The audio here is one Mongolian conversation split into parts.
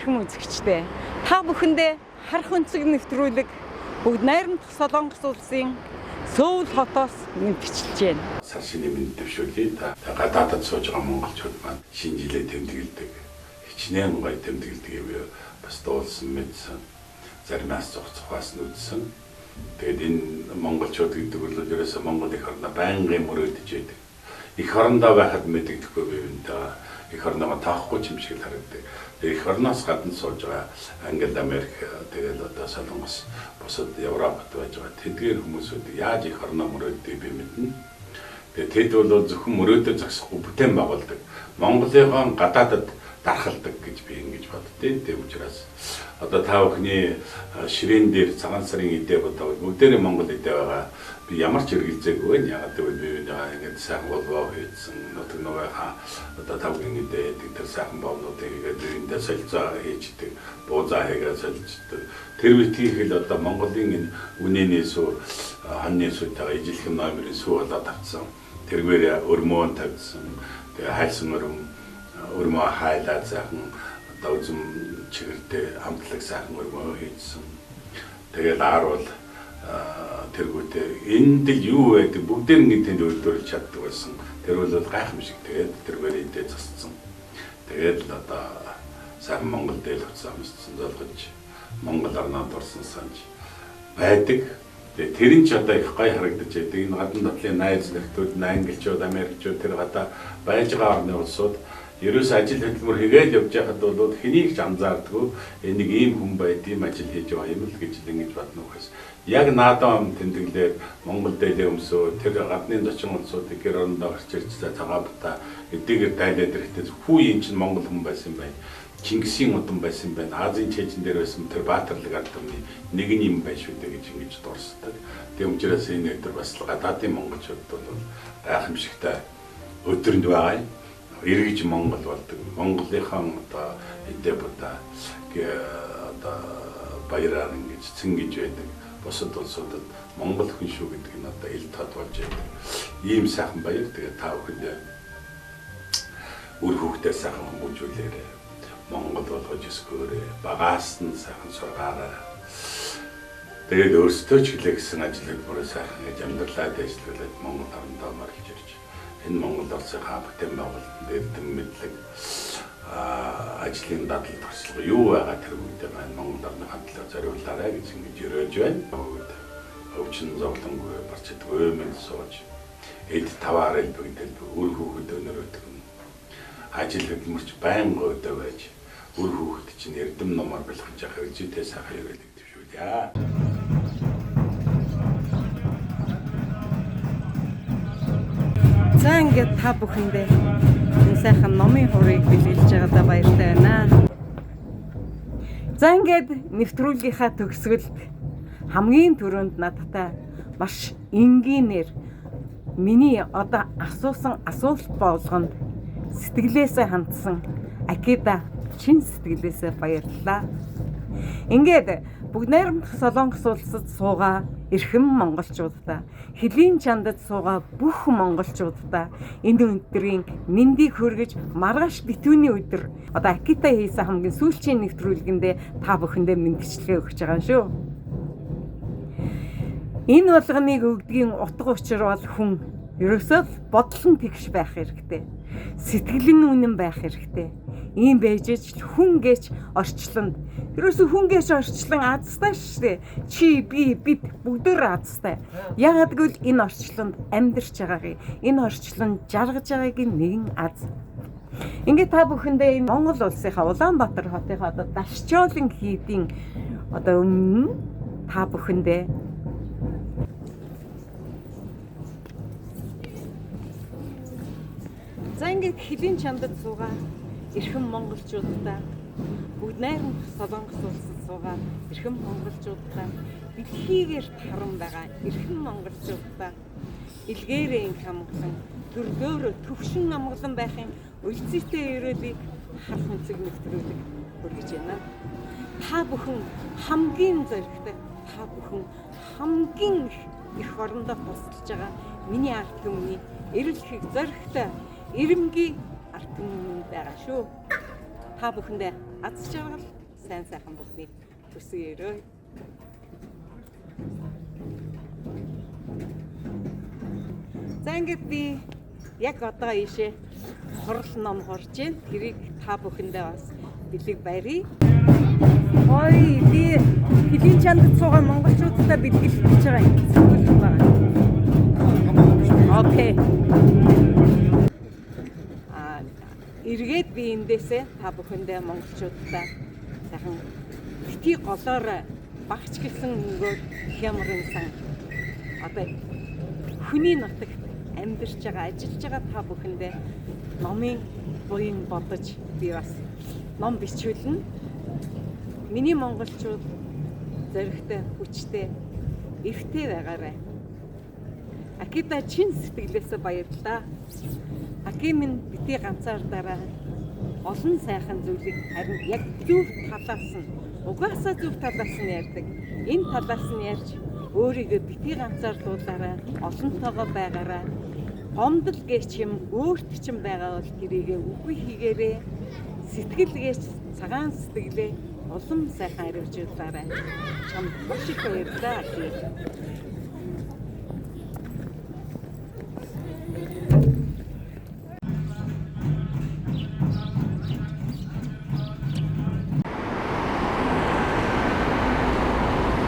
Эрхэм үзэгчдээ, та бүхэндээ харах өнцөг нэвтрүүлэг бүгд найрамдах Солонгос улсын Сөүл хотоос мэдчилж байна. Сар шинийн мэнд дэвшүүлье. Та гадаадад сууж байгаа монголчууд маань шинэ жилээ тэмдэглэдэг. Хичнээн гоё тэмдэглэдэг юм юу. Бас дуулсан, мэдсэн. Заримаас зугцхаас нь үзсэн. Тэгээд энэ монголчууд гэдэг бол ерөөсөө Монгол эх орноо байнгын мөрөөдөж байдаг. Эх орондоо байхад мэдэгдэхгүй бие биентэйгээ эх орноо таахгүй ч юм шиг л харагддаг. Тэгээд эх орноос гадна сууж байгаа Англи, Америк, тэгээд одоо Солонгос, бусад Европт байж байгаа тэдгээр хүмүүсүүд яаж эх орноо мөрөөддөг би мэднэ. Тэгээд тэд бол зөвхөн мөрөөдөө зогсохгүй бүтээн байгуулдаг. Монголынхон гадаадад дархалдаг гэж би ингэж боддیں۔ Тэг учраас одоо та бүхний ширээн дээр цагаан сарын идэ бодоо бүгдээрээ Монгол идэ байгаа. Би ямар ч эргэлзээгүй байна. Ягаад гэвэл би үүнийгаа ингэж сайхан болвоо хийсэн. Нутаг нугайхаа одоо тавгийн идэ гэдэг тэр сайхан бовнуудыг хийгээд үүндээ солилцоо хийждэг. Буузаа хийгээд солилцдог. Тэр битгий хэл одоо Монголын энэ үнэний сүү, хоньны сүүтэйгээ ижилхэн номерын сүү болоод авцсан. Тэргээр өрмөөн тавьсан. Тэгээ хайлсан өрөм өрмөө хайлаа сайхан одоо үзэм чигэртэй амтлаг сайхан өрмөө хийжсэн. Тэгэл аар бол тэргүүтээ энд л юу байдаг бүгдээр ингэ тэнд үйлдвэрлэж чаддаг байсан. Тэр бол гайхамшиг. Тэгээд тэргээр идэ засцсан. Тэгээд л одоо сайхан Монгол дээл хувцас амссан золгож Монгол орноо дурсан санж байдаг. Тэгээд тэр нь ч одоо их гоё харагдаж байдаг. Энэ гадна датлын найз нөхдүүд, англичууд, америкчууд тэр гадаа байж байгаа орны улсууд ерөөс ажил хөдөлмөр хийгээл явж байхад бол хэнийг ч анзаардгүй энэ нэг ийм хүн байд, ийм ажил хийж байгаа юм л гэж ингэж бодно ухаас. Яг наадам тэмдэглээд Монгол дээлээ өмсөө тэр гадны зочин улсуудыг гэр орондоо гарч ирж цагаан бутаа эдгээр дайлаад ирэхдээ хүү юм чинь Монгол хүн байсан юм байна. Чингисийн удам байсан юм байна. Азийн чэйжин дээр байсан тэр баатарлаг ард түмний нэг нь юм байна шүү дээ гэж ингэж дурсдаг. Тэм учраас энэ өдөр бас гадаадын монголчууд бол гайхамшигтай өдрөнд байгаа юм. Эргэж Монгол болдог. Монголынхаа одоо эдээ будаа одоо баяраар ингэж цэнгэж байдаг. Бусад улсуудад Монгол хүн шүү гэдэг нь одоо ил тод болж байдаг. Ийм сайхан баяр. Тэгээ та бүхэндээ үр хүүхдээ сайхан хүмүүжүүлээрэй. Монгол болгож өсгөөрэй. Багаас нь сайхан сургаарай. Тэгээд өөрсдөө ч хэлээ гэсэн ажил хөдөлмөрөө сайхан хийж амьдралаа дэвшлүүлээд Монгол орондоо морилж ирж энэ Монгол улсынхаа бүтээн байгуулалтанд эрдэм мэдлэг ажлын дадал туршлага юу байгаа тэр бүгдээ маань Монгол орны хандлага зориулаарай гэж ингэж өрөөж байна. Өвчин зовлонгүй барчдгүй мэд сууж эд таваар элбэгдэл үр хүүхэд өнөрөтгөн ажил хөдөлмөрч байнга өдөө байж үр хүүхэд чинь эрдэм номоор бэлгэж явах хэрэгжээтэй сайхан ерөөлөг дэвшүүлье. За ингээд та бүхэндээ энэ сайхан номын хурыг бэлгэлж байгаадаа баяртай байна. За ингээд нэвтрүүлгийнхаа төгсгөлд хамгийн түрүүнд надтай маш энгийнээр миний одоо асуусан асуулт болгонд сэтгэлээсээ хандсан Акида чин сэтгэлээсээ баярлалаа. Ингээд бүгд найрамдах Солонгос улсад суугаа эрхэм монголчуудаа, хөлийн чандад суугаа бүх монголчуудаа энэ өдрийн мэндийг хүргэж маргааш битүүний өдөр одоо Акита хийсэн хамгийн сүүлчийн нэвтрүүлгэндээ та бүхэндээ мэндчилгээ өгч байгаа юм шүү. Энэ болгоныг өгдгийн утга учир бол хүн ерөөсөө бодол нь тэгш байх хэрэгтэй. Сэтгэл нь үнэн байх хэрэгтэй. Ийм байж ч хүн гэж орчлонд ерөөсөө хүн гэж орчлон азтай шүү дээ. Чи би бид бүгдээр азтай. Яагаад гэвэл энэ орчлонд амьдарч байгаагийг, энэ орчлонд жаргаж байгаагийн нэгэн аз. Ингээд та бүхэндээ энэ Монгол улсынхаа Улаанбаатар хотынхаа одоо Дашчоолын хийдийн одоо өмнө та бүхэндээ за ингээд хөлийн чандад суугаа эрхэм монголчуудаа бүгд найрамдах Солонгос улсад суугаа эрхэм монголчуудаа дэлхийгээр таран байгаа эрхэм монголчуудаа илгээрээ инх амгалан төрлөөрөө төвшин амгалан байхын үлзийтэй ерөөлийг харах өнцөг нэвтрүүлэг хүргэж байна. Та бүхэн хамгийн зоригтой, та бүхэн хамгийн их эрх орондоо тусалж байгаа миний ард түмний эрэлхийг зоригтой ирэмгийн ард түмэн байгаа шүү. Та бүхэндээ Аз жаргал сайн сайхан бүхнийг хүсэн өрөө. За ингээд би яг одоо ийшээ хурал ном хурж байна. Тэрийг та бүхэндээ бас бэлэг барья. Ой, би хөлийн чандад суугаа монголчуудтай бэлгэлэх гэж байгаа юм. Сүүл байгаа. Okay. А эргээд би эндээсээ та бүхэндээ монголчуудтай сайхан битгий голоор багч гэсэн өнгөөр хямрын сан одоо хүний нутагт амьдарч байгаа, ажиллаж байгаа та бүхэндээ номын буян бодож би бас ном бичүүлнэ. Миний монголчууд зоригтой, хүчтэй, эвтэй байгаарай. Акида чин сэтгэлээсээ баярлалаа. Аки минь битгий ганцаардаараа олон сайхан зүйлийг харин яг зөв талаас нь угаасаа зөв талаас нь ярьдаг. Энэ талаас нь ярьж өөрийгөө битгий ганцаардуулаарай, олонтойгоо байгаарай. Гомдол гэж юм өөрт чинь байгаа бол тэрийгэ үгүй хийгээрэй. Сэтгэл гэж цагаан сэтгэлээ улам сайхан аривжуулаарай. Чамд маш их баярлалаа. Аки.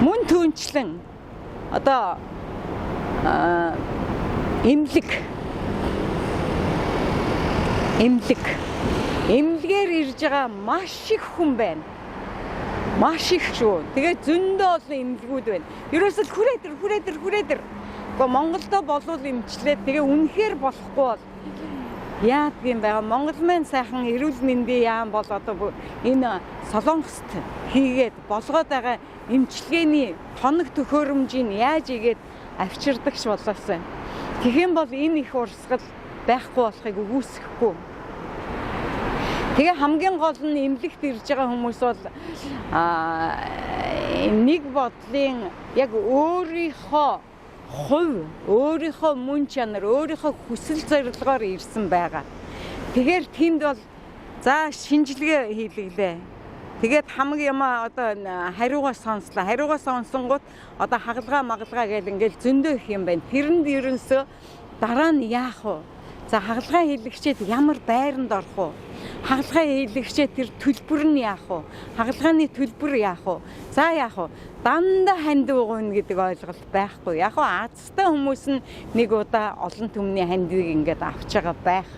Мөн түнчлэн одоо эмнэлэг эмнэлгээр ирж байгаа маш их хүн байна. Маш их шүү. Тэгээ зөндөө олон эмнэлгүүд байна. Ерөөсөө л хүрээдэр. Гэхдээ Монголдо болвол эмчлээд тэгээ үнэхээр болохгүй бол яадаг юм бэ? Монгол маань сайхан эрүүл мэндийн яам бол одоо энэ Солонгост хийгээд болгоод байгаа эмчилгээний тоног төхөөрөмжийг яаж игээд авчирдагч болоосай. Тэгэх юм бол энэ их урсгал байхгүй болохыг үгүйсгэхгүй. Тэгээ хамгийн гол нь эмнэлэгт ирж байгаа хүмүүс бол нэг бодлын яг өөрийнхөө хувь, өөрийнхөө мөн чанар, өөрийнхөө хүсэл зорилгоор ирсэн байгаа. Тэгэхээр тэнд бол за шинжилгээ хийлгэлээ. Тэгээд хамаг юмаа одоо хариугаа сонслоо. Хариугаа сонсонгууд одоо хагалгаа магалгаа гэл ингээл зөндөө их юм байна. Тэрэнд ерөнсөө дараа нь яах вэ? За хагалгаа хийлгчээд ямар байранд орох вэ? Хагалгаа хийлгчээд тэр төлбөр нь яах вэ? Хагалгааны төлбөр яах вэ? За яах вэ? Дандаа хандив угна гэдэг ойлголт байхгүй. Яг нь азтай хүмүүс нь нэг удаа олон түмний хандивыг ингээд авч байгаа байх.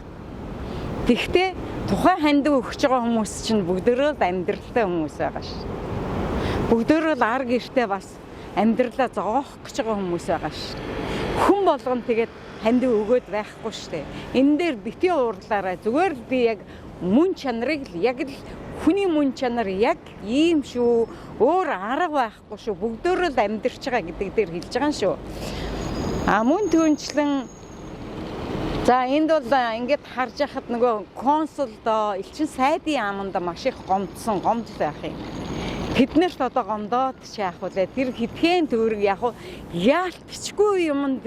Тэгэхдээ тухайн хандив өгч байгаа хүмүүс чинь бүгдөө л амьдралтай хүмүүс байгаа ш. Бүгдөө л ар гэртээ бас амьдралаа зогоох гэж байгаа хүмүүс байгаа ш. Хүн болгон тэгээд хандив өгөөд байхгүй штэ. Энэ дээр битгий уурлаарай. Зүгээр л би яг мөн чанарыг л яг л хүний мөн чанар яг ийм шүү. Өөр арга байхгүй шүү. Бүгдөө л амьдарч байгаа гэдэг дээр хэлж байгаа юм шүү. А мөн түнчлэн за энд бол ингээд харж байхад нөгөө консулд элчин сайдын яаманд маш их гомдсон гомдол байх юм. Тэднэрт одоо гомдоод ч яах вэ? Тэр хэдхэн төгрөг яг яалтчгүй юмд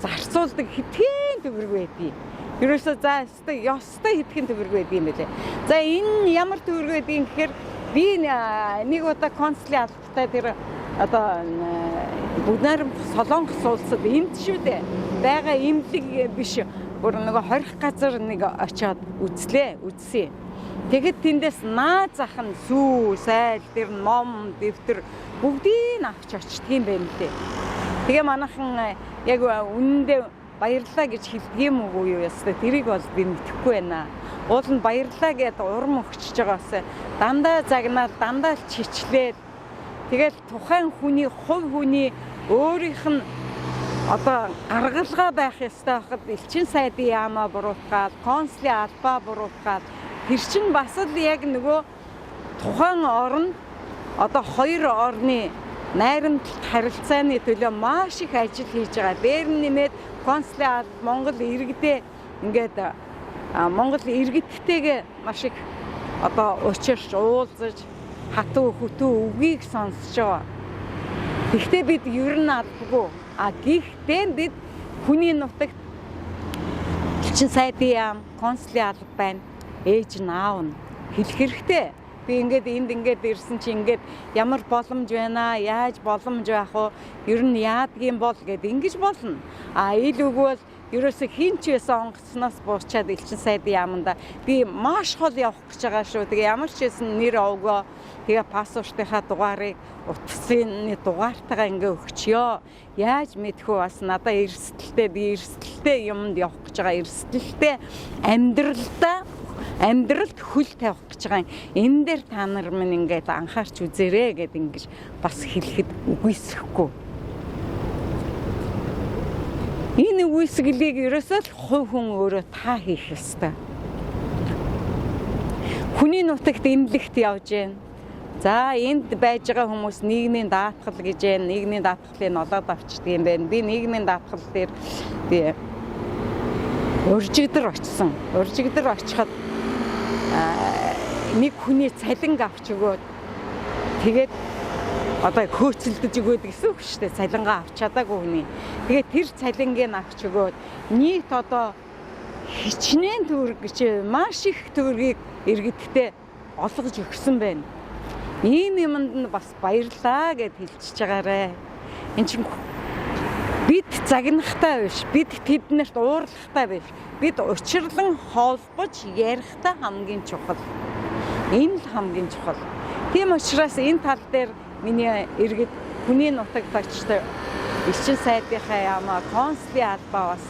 зарцуулдаг хэдхэн төгрөг байдгийг. Ерөөсөө за ёстой хэдхэн төгрөг байдгийг юм байлээ. За энэ ямар төгрөг байдгийг гэхээр би нэг удаа консулын албатай тэр одоо Бүгд найрамдах Солонгос улсад энд шүү дээ. Байгаа эмнэлэг биш. Бүр нөгөө 20 газар нэг очиод үзлээ, үзсэн. Тэгэхэд тэндээс наа зах нь сүү, сайл, тэр ном, дэвтэр бүгдийг авч очдөг юм байна лээ. Тэгээ манайхан яг үнэндээ баярлалаа гэж хэлдэг юм уу юу ястай тэрийг бол би мэдэхгүй байна. Уул нь баярлалаа гэд урам өгчөж байгаа бас дандаа загнаал, дандаа л чичлээл. Тэгэл тухайн хүний хувь хүний өөрийнх нь одоо гаргалгаа байх ёстой байхад элчин сайдын яамаа буруутгаал, консулын албаа буруутгаал тэр чинь бас л яг нөгөө тухайн орн одоо хоёр орны найрамдалт харилцааны төлөө маш их ажил хийж байгаа. Дээр нь нэмээд консулын алба Монгол иргэдээ ингээд Монгол иргэдтэйгээ маш их одоо учирч уулзаж хатуу хөтөө үгийг сонсож байгаа. Гэхдээ бид ер нь албагүй. А гэхдээ бид хүний нутагт элчин сайдын яам, консулын алба байна. Ээж нь аав нь хэлэх хэрэгтэй. Би ингээд энд ингээд ирсэн чи ингээд ямар боломж байна, яаж боломж байх вэ? Ер нь яадгийн бол гэд ингэж болно. А ил үгүй бол ерөөсө хин ч байсан онгоцноос буучаад элчин сайдын яаманда би маш хол явах гэж байгаа шүү. Тэгээ ямар ч байсан нэр овгоо тэгээ паспортынхаа дугаарыг утасны дугаартайгаа ингээ өгчөө. Яаж мэдхүү бас надаа эрсдэлтэй, би эрсдэлтэй юмд явах гэж байгаа, эрсдэлтэй амьдралд хөл тавих гэж байгаа. Энэ дээр та нар минь ингээд анхаарч үзээрэй гэд ингэж бас хэлэхэд үгүйсэхгүй. Энэ үгүйсгэлийг ерөөсөө л хувь хүн өөрөө та хийх ёстой. Хүний нутагт эмнэлэгт явж байна. За энд байж байгаа хүмүүс нийгмийн даатгал гэж байна. Нийгмийн даатгалыг олоод авчдаг юм байна. Би нийгмийн даатгал дээр би уржигдар очсон. Уржигдар очиход нэг хүний цалинг авч өгөөд тэгээд одоо хөөцөлдөж өгөөд гэсэн үг шүү дээ. Цалингаа авч чадаагүй хүний. Тэгээд тэр цалингийг авч өгөөд нийт одоо хичнээн төгрөг гэж маш их төгрөгийг иргэдтэй олгож өгсөн байна. Ийм юмд нь бас баярлаа гэд хэлчихэж байгаарэ. Энд чинь бид загнахтай биш, бид тэднэрт уурлахтай биш. Бид учирлан холбож ярихтай хамгийн чухал. Энэ л хамгийн чухал. Тийм учраас энэ тал дээр миний иргэд хүний нутагт очтой элчин сайдынхаа яамаа консулын албаа бас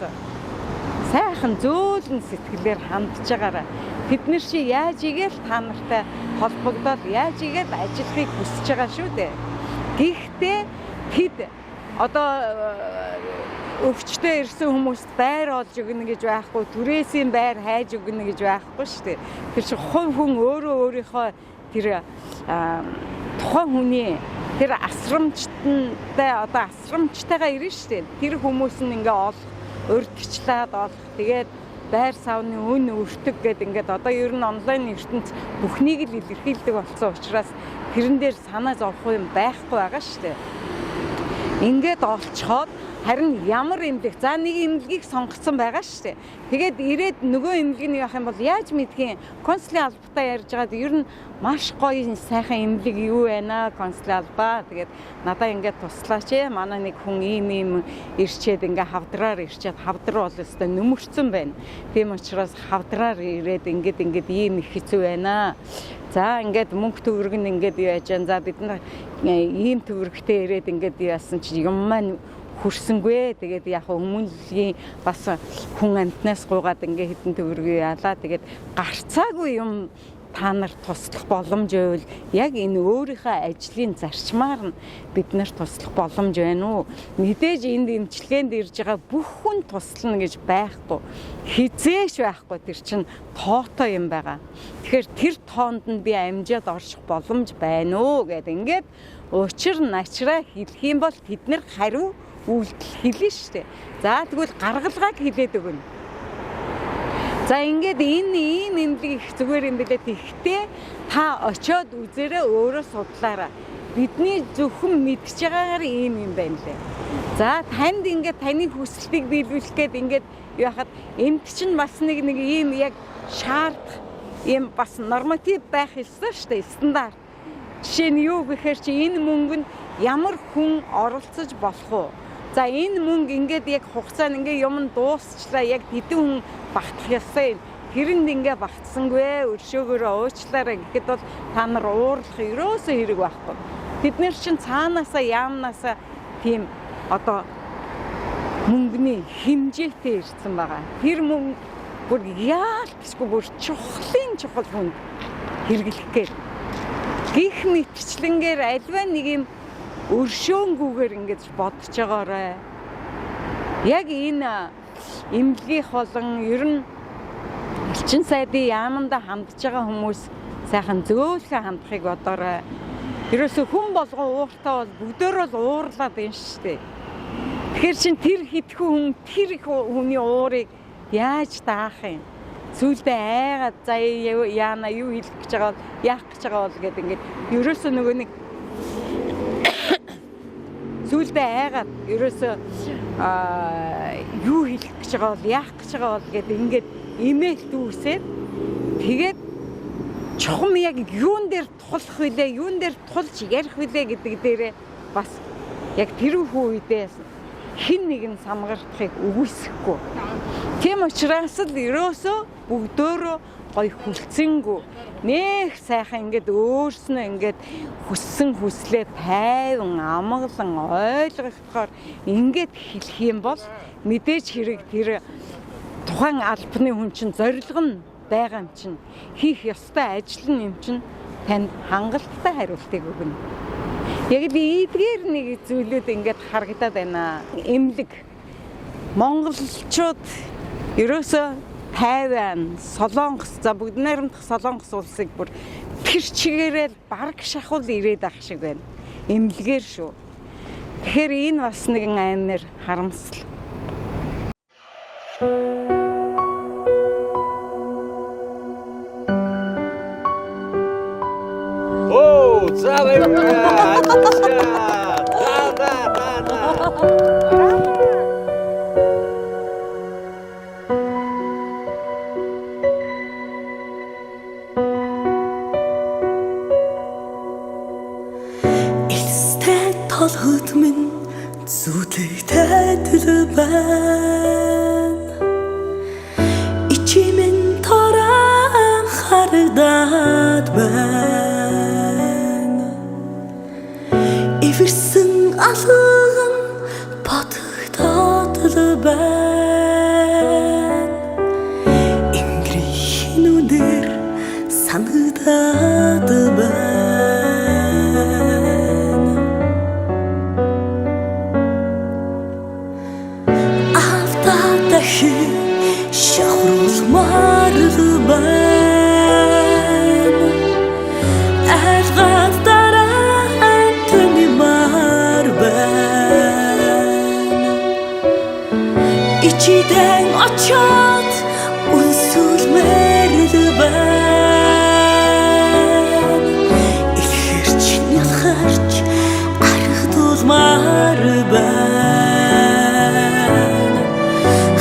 сайхан зөөлөн сэтгэлээр хандж байгаарай. Тэд нар чи яаж игээл та нартай холбогдоод яаж игээл ажиллахыг хүсэж байгаа шүү дээ. Гэхдээ тэд одоо өвчтөй ирсэн хүмүүст байр олж өгнө гэж байхгүй, түрээсийн байр хайж өгнө гэж байхгүй шүү дээ. Тэр чинь хувь хүн өөрөө өөрийнхөө тэр тухайн хүний тэр асрамжтай одоо асрамжтайгаа ирнэ шүү дээ. Тэр хүмүүс нь ингээ олох, урьдчилаад олох, тэгээд байр савны үн өртөг гэдэг ингээд одоо ер нь онлайн ертөнц бүхнийг л илэрхийлдэг болсон учраас тэрэн дээр санаа зовх юм байхгүй байгаа шүү дээ. Ингээд олцоход харин ямар эмнэлэг, за нэг эмнэлгийг сонгоцсон байгаа шүү дээ. Тэгээд ирээд нөгөө эмнэлэг нь явах юм бол яаж мэдхийн? Консулын албатай ярьж байгаад ер нь маш гоё сайхан эмнэлэг юу байна консулын албаа. Тэгээд надаа ингээд туслаач ээ. Манай нэг хүн ийм ийм ирчээд ингээд хавдраар ирчээд хавдар бол өстой нөмөрцөн байна. Тийм учраас хавдраар ирээд ингээд ингээд ийм их хэцүү байна. За ингээд мөнгө төгрөг нь ингээд яаж яан. За бид нар ийм төгрөгтэй ирээд ингээд яасан чи юм маань хүрсэнгүй. Тэгээд яг хүмүүнлэгийн бас хүн амтнаас гуйгаад ингээ хэдэн төгрөг ялаа. Тэгээд гарцаагүй юм та нар туслах боломж байвал яг энэ өөрийнхөө ажлын зарчмаар нь бид нар туслах боломж байна уу? Мэдээж энд эмчилгээнд ирж байгаа бүх хүн туслана гэж байхгүй. Хизээш байхгүй. Тэр чинь тоотой юм байгаа. Тэгэхээр тэр тоонд нь би амжиад орших боломж байна уу гэд ингээд учир начраа хэлэх юм бол тэд нар хариу үйлдэл хэлнэ шүү дээ. За тэгвэл гаргалгааг хэлээд өгнө. За ингээд энэ ийм эмнэлэг их зүгээр юм билээ. Тэгэхдээ та очиод үзээрэй, өөрөө судлаарай. Бидний зөвхөн мэдж байгаагаар ийм юм байна лээ. За танд ингээд таны хүсэлтийг биелүүлэх гээд ингээд яхад энд чинь бас нэг ийм яг шаардах ийм бас норматив байх ёстой шүү дээ, стандарт. Жишээ нь юу гэхээр чи энэ мөнгө нь ямар хүн оролцож болох вэ? За энэ мөнгө ингээд яг хугацаанд ингээд юм дуусчлаа, яг хэдэн хүн багтах ёстой юм. Тэрэнд ингээ багтсангүй, өршөөгөөрөө уучлаарай гэхэд бол та нар уурлах ерөөсөө хэрэг байхгүй. Тэд нар чинь цаанаасаа яамнаасаа тийм одоо мөнгөний хэмжээтэй ирсэн байгаа. Тэр мөнгө бүр яалтчгүй бүр чухлын чухал хүнд хэрэглэх гээд гих мэтчлэнгээр альва нэг юм өршөөнгүүгээр ингэж бодож байгаарай. Яг энэ эмнэлгийнх болон ер нь элчин сайдын яамандаа хандж байгаа хүмүүс сайхан зөөлхөн хандахыг бодоорой. Ерөөсө хүн болгон ууртай бол бүгдөө л уурлаад байна шүү дээ. Тэгэхээр чин тэр хитгэн хүн тэр их хүний уурыг яаж даах юм? Сүүлдээ айгаад за яана юу хэлэх гэж байгаа бол яах гэж байгаа бол гэд ингээд ерөөсө нөгөө нэг сүүлдээ айгаад ерөөсө юу хэлэх гэж байгаа бол яах гэж байгаа бол гэд ингээд имэйл дүүсээд тэгээд Чухам яг юун дээр тулах вүлээ, юун дээр тулж ярих вүлээ гэдэг дээрээ бас яг тэр үедээ хэн нэгэн самгардахыг үгүйсэхгүй. Тийм учраас л ерөөсөө бүгдөөрөө гоё хүлцэнгүү нэх сайхан ингээд өөрснөө ингээд хүссэн хүслээ тайван амгалан ойлгохоор ингээд хэлэх юм бол мэдээж хэрэг тэр тухайн албаны хүн чинь зорилго нь байгаа юм чинь хийх ёстой ажил нь юм чинь танд хангалттай хариултыг өгнө. Яг л эдгээр нэг зүйлүүд ингээд харагдаад байна. Эмнэлэг монголчууд ерөөсөө Тайван, Солонгос, за бүгд найрамдах Солонгос улсыг бүр тэр чигээрээ л бараг шахуул ирээд ах шиг байна. Эмнэлгээр шүү. Тэгэхээр энэ бас нэгэн аймар харамсал. Оо, за баярлалаа. Да, да, да, да. Элстэй толгод минь зүтгэтэй төлбэн Ичимэн торан харагдаад байна. Эвэрсэн алган бодогдоод л байна. Ингрийн үнээр санагдаад байна. Автаа дахин шахруулмаар л байна. Айлгаад дараа тэниймаар байна. Ичидэн очоод үнсүүлмээр л байна. Ихэрч нялхарч аргадуулмаар байна.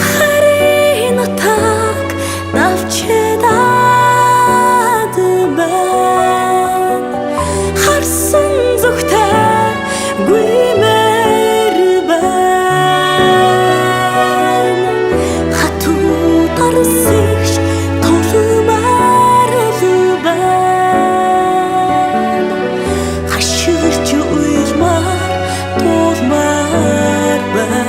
Харин таг давчдаад байна. Харсан зүгтээ гүймээр байна. Хатуу тарсагч тулмаар л байна. Хашгирч уйлмаар тулмаар байна.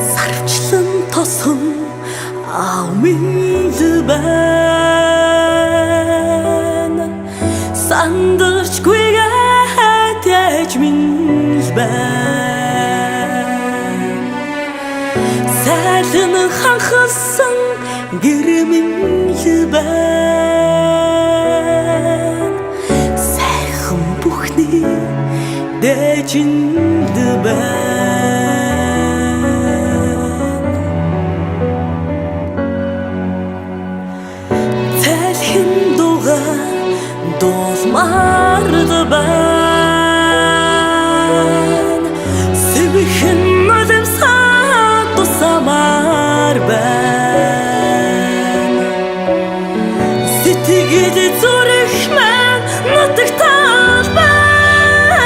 Сарвчлан тосон ав минь л байна. Сандарчгүйгээ тэж минь л байна. Сайлан ханхсан гэрмэн л байна. Сайхан бүхний дэжинд байна. Цайлхин дуга дуулмаар л байна. Сэвхэн нулимсаа тусамаар байна. Сэтгэл зүрх маань нутагтаал байна.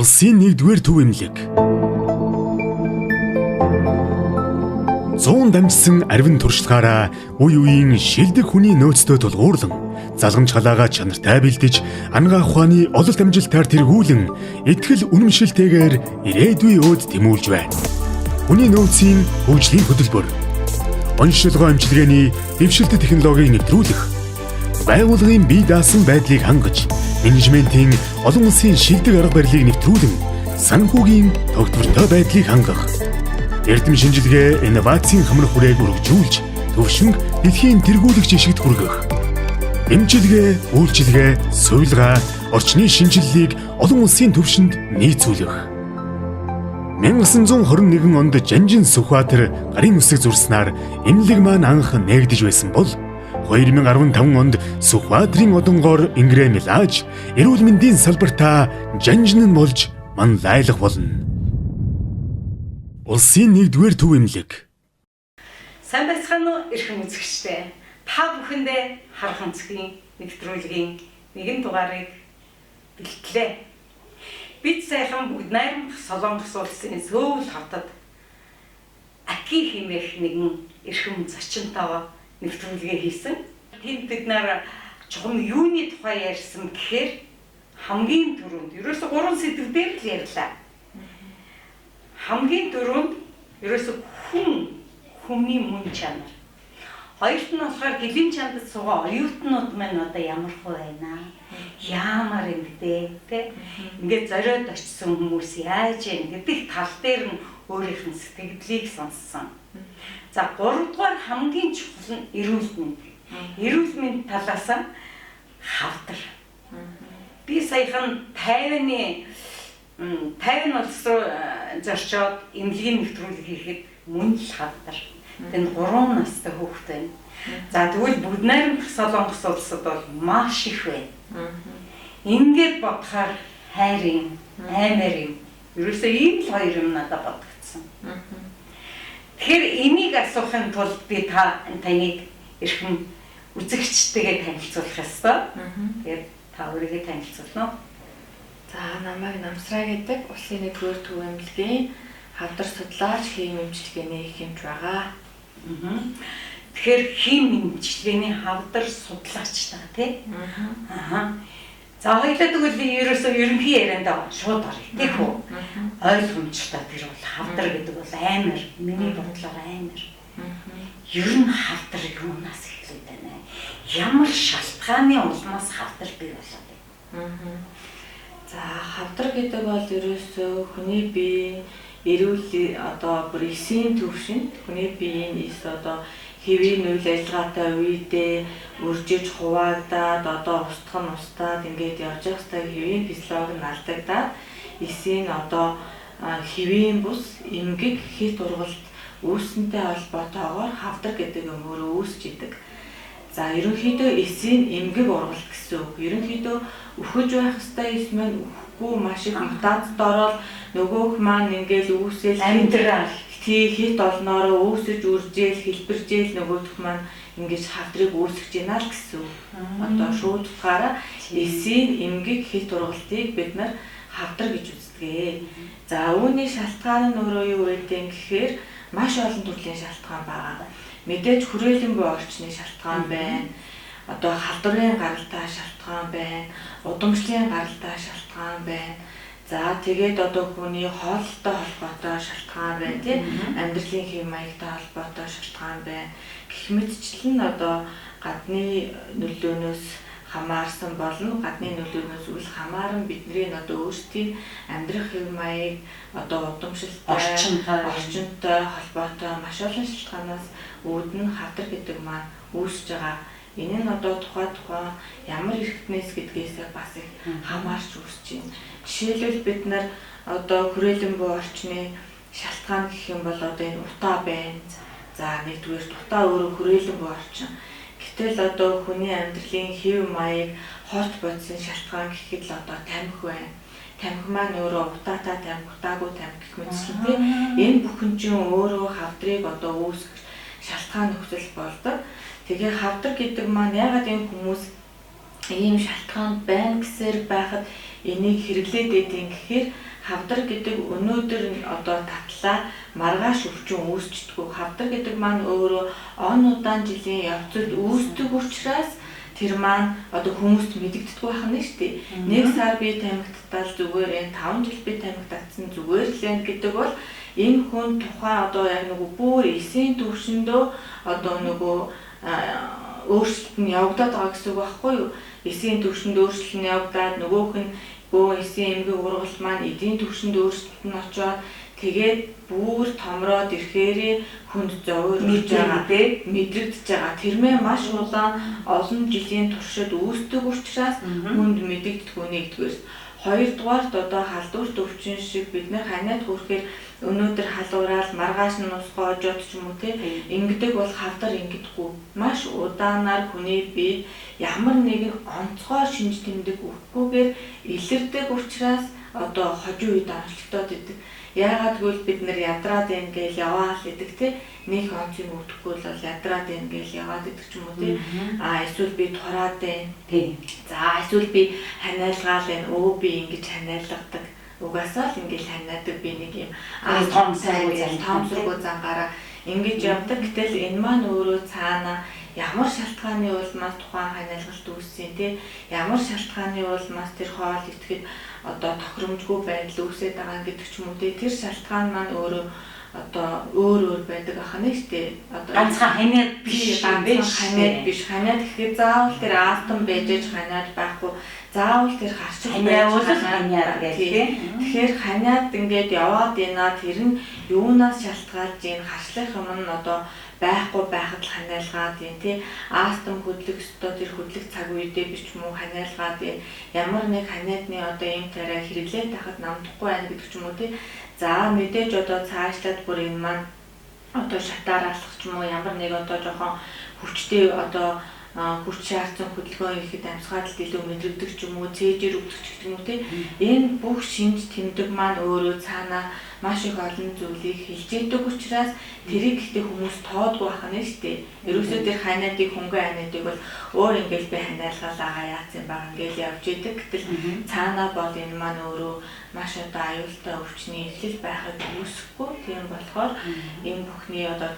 Улсын 1-р төв эмнэлэг. 100 дамжсан арвин туршлагаараа үе үеийн шилдэг хүний нөөцтэй тулгуурлан залгамж халаагаа чанартай бэлдэж ангаа ухааны ололт амжилтаар тэргүүлэн итгэл үнэмшилтэйгээр ирээдүйн өөд тэмүүлж байна. Хүний нөөцийн хөгжлийн хөтөлбөр, онцлогоо эмчилгээний дэвшилт технологиг нэвтрүүлэх, байгууллагын бие даасан байдлыг хангаж, менежментийн олон улсын шилдэг арга барилыг нэвтрүүлэн санхүүгийн тогтвортой байдлыг хангах, эрдэм шинжилгээ инновацийн хамрах хүрээг өргөжүүлж төвшинг дэлхийн тэргүүлэгч ишигт хүргэх, эмчилгээ, үйлчилгээ, сувилгаа, орчны шинжиллийг олон улсын төвшөнд нийцүүлэх. 1921 онд Жанжин Сүхбаатар гарын үсэг зурснаар эмнэлэг маань анх нээгдэж байсан бол 2015 онд Сүхбаатарын одонгоор Ингрэ Милаж эрүүл мэндийн салбартаа жанжин нь болж манлайлах болно. Улсын 1-р төв эмнэлэг. Сайн байцгаана уу эрхэм үзэгчдээ. Та бүхэндээ харах өнцгийн нэвтрүүлгийн нэгэн дугаарыг бэлтлээ. Бид сайхан бүгд найрамдах Солонгос улсын Сөүл хотод Аки хэмээх нэгэн эрхэм зочинтойгоо нэвтрүүлгээ хийсэн. Тэнд бид нар чухам юуны тухай ярьсан гэхээр хамгийн түрүүнд ерөөсө 3 сэдв дээр л ярьлаа. Хамгийн түрүүнд ерөөсө хүмүүний мөн чанар. Хоёрт нь болохоор гэлэн чандад суугаа оюутнууд маань одоо ямар хөө байна? Яамар юм бэ тэ? Ингээд зориод очисон хүмүүс яаж юм гэдэг тал дээр нь өөрийнх нь сэтгэлдлийг сонссон. За гуравдугаар хамгийн чухал нь эрүүл мэнд. Эрүүл мэнд талаас нь хавдар. Би саяхан 50-ны 50 улс руу зорчоод эмнэлгийн нэвтрүүлэг хийхэд мөн л хавдар. Тэнд 3 настай хүүхэд байна. За тэгвэл бүгд найрамдах Солонгос улсад бол маш их байна. Ингээд бодохоор хайр юм, аймаар юм. Ерөөсөө ийм л хоёр юм надад бодогдсон. Тэгэхээр энийг асуухын тулд би та таныг эрхэм үзэгчтэйгээ танилцуулах ёстой. Тэгэхээр та өөрийгөө танилцуулна уу? За намайг Намсраа гэдэг улсын 1-р төв эмнэлгийн хавдар судлаач хийм эмчилгээний их хэмж байгаа. Тэгэхээр хийм эмчилгээний хавдар судлаач та тий? Аа. За хоёулаа тэгвэл ерөөсөө ерөнхий яриандаа шууд оръё тийх үү? Ойлгомжтой тэр бол хавдар гэдэг бол аймар, миний бодлоор аймар. Ер нь хавдар юунаас эхлээд байна? Ямар шалтгааны улмаас хавдар бий болоод байна? За хавдар гэдэг бол ерөөсөө хүний бие эрүүл одоо бүр эсийн төвшөнд хүний биеийн эс одоо хэвийн үйл ажиллагаатай үедээ үржиж хуваагдаад одоо устгах нь устаад ингээд явж явах хэвээр хэвийн физиологи нь алдагдаад эсийн одоо хэвийн бус эмгэг хит ургалт үүсэнтэй холбоотойгоор хавдар гэдэг юм өөрөө үүсч идэг. За ерөнхийдөө эсийн эмгэг ургалт гэсэн үг. Ерөнхийдөө өөхөж байх ёстой эс маань үхэхгүй маш их мутацид ороод нөгөөх маань ингээл үүсэл амьдрал тий хит олноороо үүсэж үржээл хэлбэржээл нөгөөх маань ингэж хавдрыг үүсгэж байна л гэсэн үг. Одоо шууд утгаараа эсийн эмгэг хит ургалтыг бид нар хавдар гэж үздэг. За үүний шалтгаан нь өөрөө юу гэдэг гэхээр маш олон төрлийн шалтгаан байгаа. Мэдээж хүрээлэн буй орчны шалтгаан байна. Одоо халдварын гаралтай шалтгаан байна. Удамшлын гаралтай шалтгаан байна. За тэгээд одоо хүний хооллолтой холбоотой шалтгаан байна тий. Амьдралын хэв маягтай холбоотой шалтгаан байна. Гэх мэтчлэн одоо гадны нөлөөнөөс хамаарсан болно. Гадны нөлөөнөөс үл хамааран бидний одоо өөрсдийн амьдрах хэв маяг одоо удамшилтай, орчинтой холбоотой маш олон шалтгаанаас үүдэн хавдар гэдэг маань үүсэж байгаа. Энэ нь одоо тухай ямар эрхтнээс гэдгээсээ бас их хамаарч үүсэж байна. Жишээлбэл бид нар одоо хүрээлэн буй орчны шалтгаан гэх юм бол одоо энэ утаа байна. За нэгдүгээр утаа өөрөө хүрээлэн буй орчин. Гэтэл одоо хүний амьдралын хэв маяг хорт бодсон шалтгаан гэхэд л одоо тамхи байна. Тамхи маань өөрөө утаатай тамхи, утаагүй тамхи гэх мэтчлэн тийм. Энэ бүхэн чинь өөрөө хавдрыг одоо үүсгэх шалтгаан нөхцөл болдог. Тэгээ хавдар гэдэг маань яагаад энэ хүмүүс ийм шалтгаан байна гэсээр байхад энийг хэрэглээд байдیں гэхээр Хавдар гэдэг өнөөдөр одоо татлаа маргааш өвчин үүсчдэггүй. Хавдар гэдэг маань өөрөө он удаан жилийн явцад үүсдэг учраас тэр маань одоо хүмүүст мэдэгддэггүй байх нь шүү дээ. Нэг сар би тамхи татал зүгээр энэ 5 жил би тамхи татсан зүгээр л юм гэдэг бол энэ хүн тухайн одоо яг нөгөө бүр эсийн төвшөндөө одоо нөгөө өөрчлөлт нь явагдаад байгаа гэсэн үг байхгүй юу? Эсийн төвшөнд өөрчлөлт нь явагдаад нөгөөх нь бөө эсийн эмгэг ургалт маань эдийн төвшөнд өөрчлөлт нь очоод тэгээд бүр томроод ирэхээрээ хүнд зовоор өгч байгаа, мэдрэгдэж байгаа. Тэрмээ маш улаан олон жилийн туршид үүсдэг учраас хүнд мэдэгддэггүй нэгдүгээр. Хоёрдугаарт одоо халдварт өвчин шиг бид нэр ханиад хүрэхээр өнөөдөр халуураал маргааш нь усгаа ожоод ч юм уу те ингэдэг бол хавдар ингэдэггүй. Маш удаанаар хүний бие ямар нэгэн онцгой шинж тэмдэг өгөхгүйгээр илэрдэг учраас одоо хожим үед онцлогдоод идэг. Яагаад гэвэл бид нэр ядраад юм гээл яваал гэдэг те нэг онц юм өгдөхгүй бол ядраад юм гээл яваад идэг ч юм уу те. А эсвэл би тураад байна. За эсвэл би ханиалгаал байна. Өө би ингэж ханиалгадаг. Угаасаа л ингээл ханиадаг би нэг юм тоомсоргүй зангаараа ингэж явдаг. Гэтэл энэ маань өөрөө цаана ямар шалтгааны улмаас тухайн ханиалгалт үүссэн те ямар шалтгааны улмаас тэр хоол идэхэд одоо тохиромжгүй байдал үүсээд байгаа гэдэг ч юм уу те тэр шалтгаан маань өөрөө одоо өөр өөр байдаг ахна шүү дээ. Одоо ганцхан ханиад биш, ганцхан ханиад биш. Ханиад гэхэд заавал тэр астм байж аж ханиад байхгүй. Заавал тэр харчих байж ханиад гэх тийм. Тэгэхээр ханиад ингээд яваад байна. Тэр нь юунаас шалтгаалж ийн харшлах юм нь одоо байхгүй байхад л ханиалгаад юм тий. Астм хөдлөх өстөө тэр хөдлөх цаг үедээ биш ч юм уу ханиалгаад юм. Ямар нэг ханиадны одоо юм тариа хэрэглээд тахад намдахгүй байна гэдэг ч юм уу тий. За мэдээж одоо цаашлаад бүр энэ маань одоо шатаараалах ч юм уу ямар нэг одоо жоохон хүчтэй одоо хүч шаардсан хөдөлгөөн хийхэд амьсгаалт илүү мэдрэгдэх ч юм уу, цээжээр өвдөх ч гэх юм уу тий. Энэ бүх шинж тэмдэг маань өөрөө цаанаа маш их олон зүйлийг хэлж идэг учраас тэрийг гэхдээ хүмүүс тоодгүй байх нь шүү дээ. Ерөөсөө тэр ханиадыг хөнгөн ханиадыг бол өөр ингээл би ханиалгалаагаа яац юм баг ингээл явж идэг. Гэтэл цаанаа бол энэ маань өөрөө маш одоо аюултай өвчний эхлэл байхыг үүсэхгүй. Тийм болохоор энэ бүхний одоо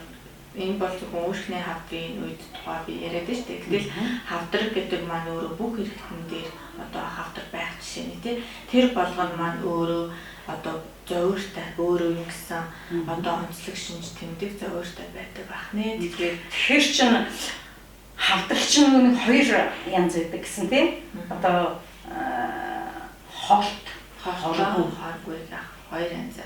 энэ бол зөвхөн үүрхний хавдрын үед тухай би яриад байна шүү дээ. Гэтэл хавдар гэдэг маань өөрөө бүх эрхтэн дээр одоо хавдар байх жишээ нь тий. Тэр болгоно маань өөрөө одоо зовиртай өөрөө юм гэсэн одоо онцлог шинж тэмдэг зовиртай байдаг байх нэ. Тэгэхээр чин хавдар чин нэг хоёр янз байдаг гэсэн тий. Одоо холт, хоргүй, хоргүй гэх хоёр янз.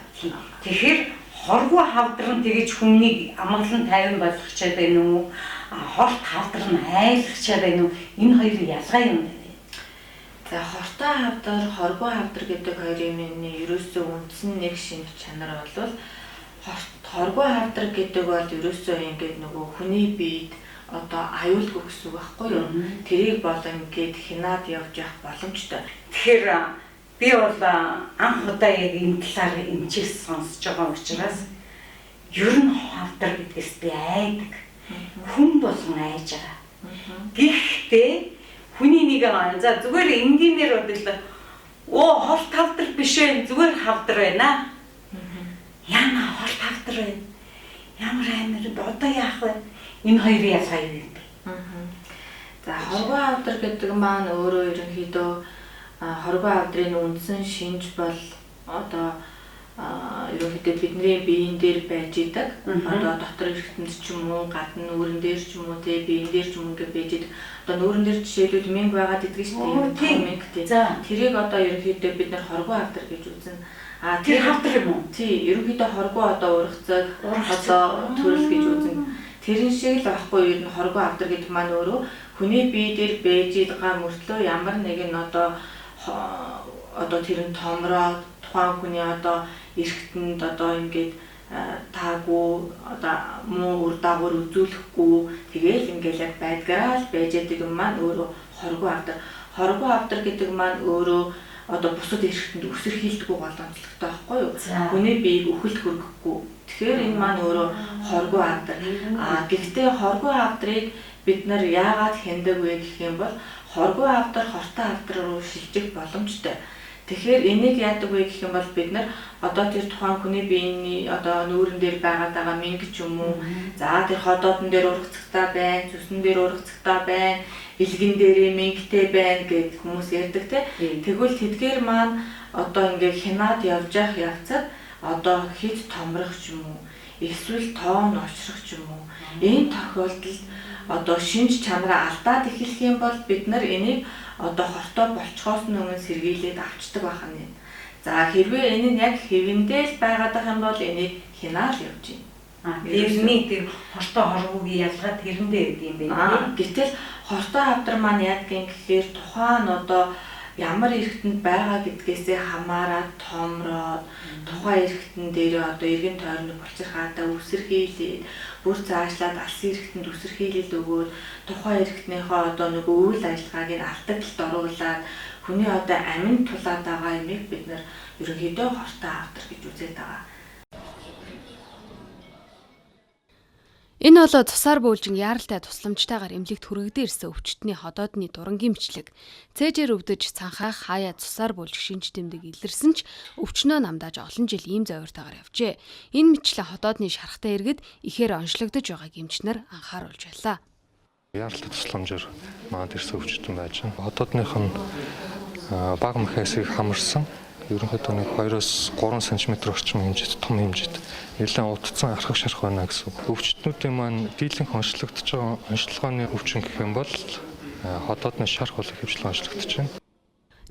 Тэгэхээр хоргүй хавдар нь тэгэж хүнийг амгалан тайван болгочоод байна уу? Хорт хавдар нь айлгчаад байна уу? Энэ хоёрын ялгаа юм байна. За хортой хавдар, хоргүй хавдар гэдэг хоёрын миний ерөөсөө үндсэн нэг шинж чанар бол хоргүй хавдар гэдэг бол ерөөсөө ингээд нөгөө хүний биед одоо аюулгүй гэсэн үг байхгүй юу? Тэрийг бол ингээд хянаад явж явах боломжтой. Тэгэхээр би бол анх удаа яг энэ талаар эмчээс сонсож байгаа учраас ер нь хавдар гэдгээс би айдаг. Хүн болгон айж байгаа. Гэхдээ хүний нэг за зүгээр энгийнээр бодлоо. Оо хорт хавдар биш ээ, зүгээр хавдар байна. Яна хорт хавдар байна. Ямар амар одоо яах вэ? Энэ хоёрын ялгаа юу юм бэ? За хоргүй хавдар гэдэг маань өөрөө ерөнхийдөө хоргүй хавдрын үндсэн шинж бол одоо ерөнхийдөө бидний биеийн дээр байж идэг. Одоо дотор эрхтэнд ч юм уу, гадна нүүрэн дээр ч юм уу, тэ биеийн дээр ч юм ингээ байж идэг. Одоо нүүрэн дээр жишээлбэл мэнг байгаад идэг шүү дээ. Мэнг тий. Тэрийг одоо ерөнхийдөө бид нар хоргүй хавдар гэж үзнэ. А тэр хавдар юм уу? Тий, ерөнхийдөө хоргүй одоо ургацаг, одоо төрөл гэж үзнэ. Тэрэн шиг л байхгүй ер нь хоргүй хавдар гэдэг маань өөрөө хүний бие дээр байж байгаа мөртлөө ямар нэгэн одоо тэр нь томроод тухайн хүний одоо эрхтэнд одоо ингээд таагүй одоо муу үр дагавар үзүүлэхгүй тэгээл ингээл яг байдгаараа л байж байдаг юм маань өөрөө хоргүй хавдар. Хоргүй хавдар гэдэг маань өөрөө одоо бусад эрхтэнд өсөрхийлдэггүй гол онцлогтой байхгүй юу? Хүний биеийг үхэлд хүргэхгүй. Тэгэхээр энэ маань өөрөө хоргүй хавдар. А гэхдээ хоргүй хавдрыг бид нар яагаад хяндаг вэ гэх юм бол хоргүй хавдар хортой хавдар руу шилжих боломжтой. Тэгэхээр энийг яадаг вэ гэх юм бол бид нар одоо тэр тухайн хүний биений одоо нүүрэн дээр байгаад байгаа мэнг ч юм уу, за тэр ходоодон дээр ургацагтаа байна, зүсэн дээр ургацагтаа байна, илгэн дээрээ мэнгтэй байна гэд хүмүүс ярьдаг те. Тэгвэл тэдгээр маань одоо ингээ хянаад явж явах явцад одоо хит томрох ч юм уу, эсвэл тоон очрох ч юм уу. Энэ тохиолдолд одоо шинж чанараа алдаад эхлэх юм бол бид нар энийг одоо хортой болцохоос өмнө сэргийлээд авчдаг байх нь. За хэрвээ энэ нь яг хэвэндээ л байгаад байх юм бол энийг хянаал явж байна. Тэрний тэр хортой хоргуугийн ялгаа тэрэндээ өгд юм байна. Гэтэл хортой хавдар маань яадгийн гэхээр тухайн одоо ямар эргэтэнд байгаа гэдгээсээ хамаарат томроод тухайн эргэтэн дээрээ одоо эргэн тойрны булчирхаатай үсэрхийлээд бүр цаашлаад алсын эргэтэнд үсэрхийлэл өгөөд тухайн эргэтнийхээ одоо нөгөө үйл ажиллагааг нь алдагдлалд оруулаад хүний одоо аминд тулаад байгаа юмыг бид нар ерөнхийдөө хортой хавдар гэж үзээд байгаа. Энэ бол цусаар бөөлжин яаралтай тусламжтайгаар эмнэлэгт хүргэгдэн ирсэн өвчтний ходоодны дурангийн бичлэг. Цээжээр өвдөж цанхаах хаяа цусаар бөөлжих шинж тэмдэг илэрсэн ч өвчнөө намдааж олон жил ийм зовиртойгоор явжээ. Энэ мэтлэн ходоодны шарахтай иргэд ихээр онцлогдож байгааг эмчнэр анхааруулж байлаа. Яаралтай тусламжаар манад ирсэн өвчтөн байж байна. Ходоодных нь бага махиасыг хамарсан. Ерөнхийдөө нэг 2-3 см орчим хэмжээт, том хэмжээт нэлээд утцсан архах шарх байна гэсэн. Өвчтнүүдийн маань дийлэнх онцлогдож байгаа онцлогооны өвчин гэх юм бол ходоодны шарх бол ихэвчлэн онцлогдож байна.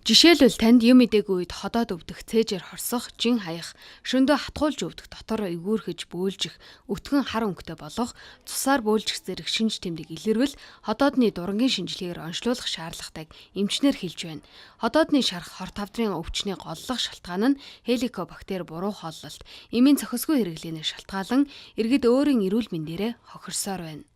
Жишээлбэл танд юм мдээгүй үед ходоод өвдөх, цээжээр хорсох, жин хаях, шөндөө хатгуулж өвдөх, дотор эвгүүрхэж бөөлжих, өтгөн хар өнгөтэй болох, цусаар бөөлжих зэрэг шинж тэмдэг илэрвэл ходоодны дурангийн шинжилгээгээр онцлуулах шаардлагатайг эмчнэр хэлж байна. Ходоодны шарх хор тавдрын өвчний голлох шалтгаан нь хеликобактер буруу хооллолт, эмийн зохисгүй хэрэглээнээс шалтгаалan иргэд өөрийн эрүүл мэндээрээ хохирсоор байна.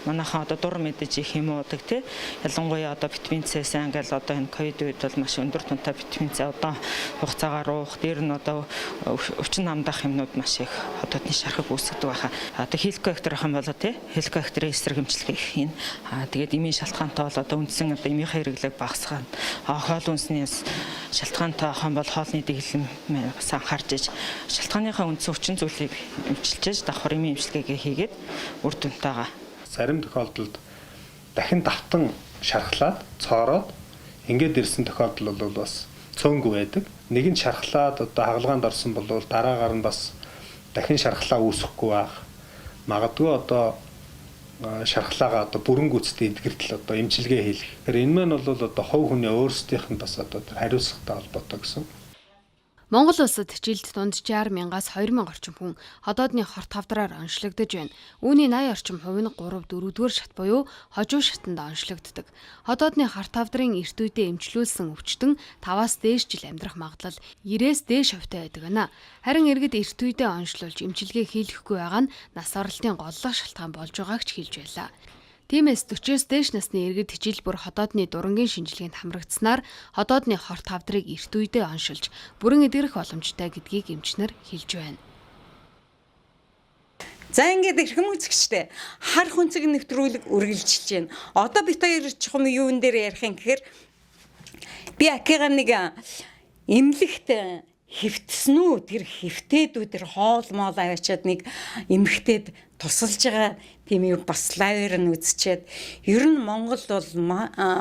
Манайхан одоо дур мэдэж их юм уудаг тий. Ялангуяа одоо витамин С сайн ингээл одоо энэ ковид үед бол маш өндөр тунтай витамин С одоо хугацаагаар уух, дээр нь одоо өвчин намдах юмнууд маш их ходоодны шархыг үүсгэдэг байхаа. Одоо хеликобактер ах юм бол тий, хеликобактерийн эсрэг эмчилгээ их хийн. Аа тэгээд эмийн шалтгаантай бол одоо үндсэн одоо эмийнхээ хэрэглээг багасгаана. Аа хоол хүнсний шалтгаантай ах юм бол хоолны дэглэм бас анхаарч иж шалтгааныхаа үндсэн өвчин зүйлийг эмчилж давхар эмийн эмчилгээгээ хийгээд үр дүнтэйгээ. Зарим тохиолдолд дахин давтан шархлаад цоороод ингээд ирсэн тохиолдол бол бас цөөнгүй байдаг. Нэг нь шархлаад одоо хагалгаанд орсон бол дараагаар нь бас дахин шархлаа үүсэхгүй байх. Магадгүй одоо шархлаагаа одоо бүрэн гүйцэтгэх эдгэртэл одоо эмчилгээ хийх. Тэгэхээр энэ маань бол одоо хувь хүний өөрсдийнх нь бас одоо хариуцлагатай холбоотой гэсэн. Монгол улсад жилд дунджаар 1000-аас 2000 орчим хүн ходоодны хорт хавдраар онцлогдож байна. Үүний 80 орчим хувь нь 3 4-р шат буюу хожуу шатанд онцлогддог. Ходоодны хорт хавдрын эрт үедээ эмчлүүлсэн өвчтөн 5-аас дээш жил амьдрах магадлал 90-ээс дээш хувьтай байдаг байна. Харин иргэд эрт үедээ онцлуулж эмчилгээ хийлгэхгүй байгаа нь нас оролтын голлох шалтгаан болж байгааг ч хэлж байлаа. Тиймээс 40-оос дээш насны иргэд жил бүр ходоодны дурангийн шинжилгээнд хамрагдсанаар ходоодны хорт хавдрыг эрт үедээ оншилж бүрэн эдгэрэх боломжтой гэдгийг эмчнэр хэлж байна. За ингээд эрхэм үзэгчдээ хар хүнцэг нэвтрүүлэг үргэлжилж байна. Одоо бид хоёр чухам юун дээр ярих юм гэхээр би акига нэг эмнэлэгт хэвтсэн үү, тэр хэвтээдүү тэр хоол моол аваачаад нэг эмхтэд тусалж байгаа тийм юм бас лайвер нь үзчихэд ер нь Монгол бол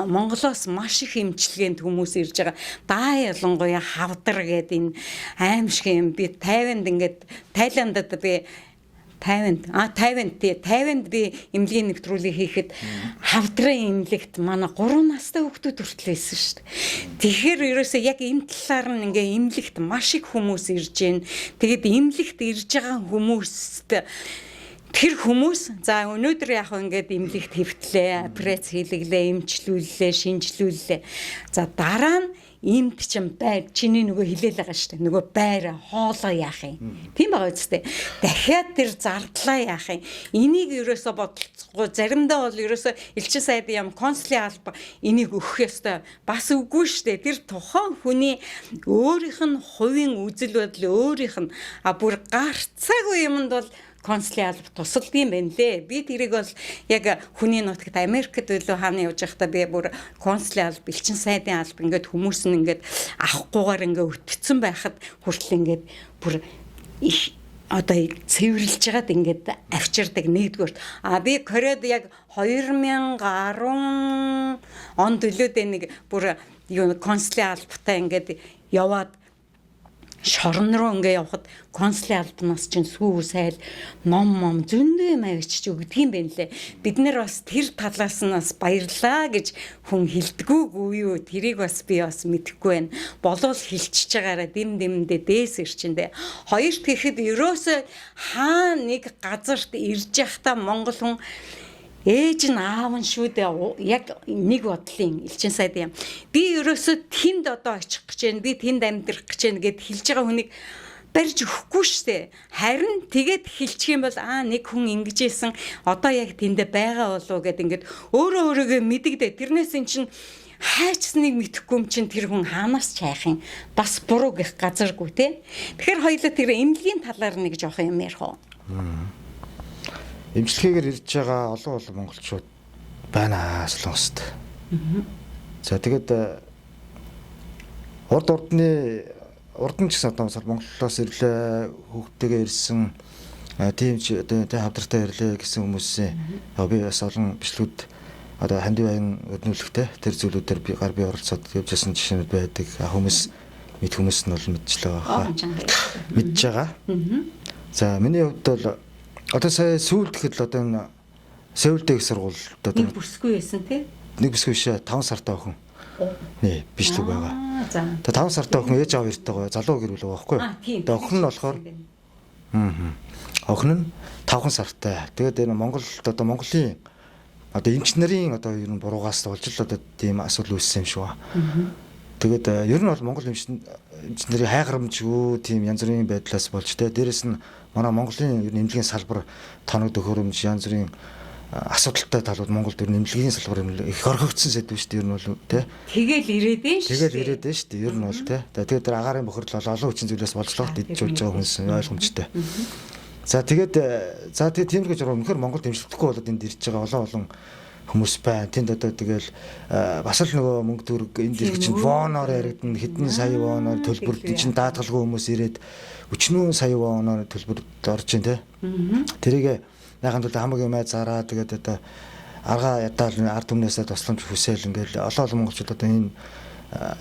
Монголоос маш их эмчилгээнд хүмүүс ирж байгаа. Даа ялангуяа хавдар гэдэг энэ аимшиг юм би 50-нд ингээд Тайландад би 50-нд 50-нд тий 50-нд би эмнэлгийн нэвтрүүлгийг хийхэд хавдрын эмнэлэгт манай 3 настай хүүхдүүд хүртэл байсан шүү дээ. Тэгэхээр ерөөсөө яг энэ талаар нь ингээ эмнэлэгт маш их хүмүүс ирж байна. Тэгээд эмнэлэгт ирж байгаа хүмүүст тэр хүмүүс за өнөөдөр яг ингээд эмнэлэгт хэвтлээ, операц хийлгэлээ, эмчлүүллээ, шинжилүүллээ. За дараа нь имд чинь байр чиний нөгөө хилээл байгаа шүү дээ. Нөгөө байр хоолоо яах юм. Тийм байгаа үстэй. Дахиад тэр зардлаа яах юм. Энийг ерөөсө бодолцохгүй. Заримдаа бол ерөөсө элчин сайд юм консулын алба энийг өгөх ёстой. Бас үгүй шүү дээ. Тэр тухайн хүний өөрийнх нь хувийн үзэл бодол өөрийнх нь а бүр гарцаагүй юмд бол Консулын алба тусалдаг юм байна лээ. Би тэрийг бол яг хүний нутагт Америкт илүү хаана явж байхдаа би бүр консулын алба, элчин сайдын алба ингээд хүмүүс нь ингээд авахгүйгээр ингээд өтгцэн байхад хүртэл ингээд бүр их одоо цэвэрлж хагаад ингээд авчирдаг нэгдүгээр. А би Кореад яг 2010 онд өлөөдөө нэг бүр юу консулын албатай ингээд яваад шорон руу ингээ явхад консулын албанаас чинь сүү сайл ном мом зөндөө юм авчиж өгдөг юм байна лээ. Бид нэр бас тэр талаас нь бас баярлаа гэж хүн хэлдэггүй юу? Тэрийг бас би бас мэдэхгүй байна. Болвол хэлчихэж байгаараа дэм дэмдээ дээс ирчэндээ. Хоёрт гэхэд ерөөсөө хаа нэг газарт ирж явахдаа монгол хүн ээж нь аав нь шүү дээ яг нэг бодлын элчин сайд юм. Би ерөөсөө тэнд одоо очих гэж байна. Би тэнд амьдрах гэж байна гэд хэлж байгаа хүнийг барьж өгөхгүй штэ. Харин тэгээд хэлчих юм бол аа нэг хүн ингэж ийсэн одоо яг тэндэ байгаа болов гэд ингээд өөрөө өөрийгөө мэдэгдэ. Тэрнээс эн чинь хайчсныг мэдэхгүй юм чинь тэр хүн хаанаас ч хайх юм. Бас буруу гэх газаргүй те. Тэгэхээр хоёулаа тэр эмнэлгийн талаар нэг жоох юм ярих уу? Эмчилгээгээр ирж байгаа олон олон монголчууд байна Солонгост. За тэгээд урд урдны урд нь ч гэсэн одоо Монголоос ирлээ, хүүхдтэйгээ ирсэн, тийм ч одоо тэ хавдартай ирлээ гэсэн хүмүүсийн би бас олон бичлэгүүд одоо хандив аян өрнүүлэхтэй тэр зүйлүүдээр би гар би оролцоод явж байсан жишээнүүд байдаг. Хүмүүс мэд хүмүүс нь бол мэдчихлээ байгаа. Мэдж байгаа. За миний хувьд бол одоо сая сүүлд гэхэд л одоо энэ Сеулд их сургууль одоо нэг бүсгүй байсан тий? Нэг бүсгүй биш 5 сартай охин. Нэ бичлэг байгаа. За. Тэгээ 5 сартай охин ээж аав хоёртойгоо залуу гэр бүл байгаа байхгүй юу? Тэгээ охин нь болохоор охин нь 5 сартай. Тэгээд энэ Монгол одоо Монголын одоо эмч нарын одоо ер нь буруугаас болж л одоо тийм асуудал үүссэн юм шиг ба. Тэгээд ер нь бол Монгол эмч нарын хайгарамжгүй тийм янз бүрийн байдлаас болж тэ дээрэс нь манай Монголын ер нь эмнэлгийн салбар тоног төхөөрөмж янз бүрийн асуудалтай талууд Монголд ер нь эмнэлгийн салбар их орхигдсон сэдв шүү дээ ер нь бол тэ. Тэгэл ирээд нь шүү. Тэгэл ирээд нь шүү дээ ер нь бол тэ. Тэгээд тэр агаарын бохирдол бол олон хүчин зүйлээс болж л идэж болж байгаа хүмүүс ойлгомжтой. За тэгээд за тэгээд тиймэрхүү журам үнэхээр Монголд эмчлэхгүй болоод энд ирж байгаа олон олон хүмүүс байна. Тэнд одоо тэгэл бас л нөгөө мөнгө төгрөг энд ирэх чинь воноор яригдана, хэдэн сая воноор төлбөр чинь даатгалгүй хүмүүс ирээд 40 сая воноор төлбөрд орж ийн тэ. Тэрийг яханд бол хамаг юмаа зараа тэгээд одоо аргаа ядаал ард түмнээсээ тусламж хүсээл ингээл олон олон монголчууд одоо энэ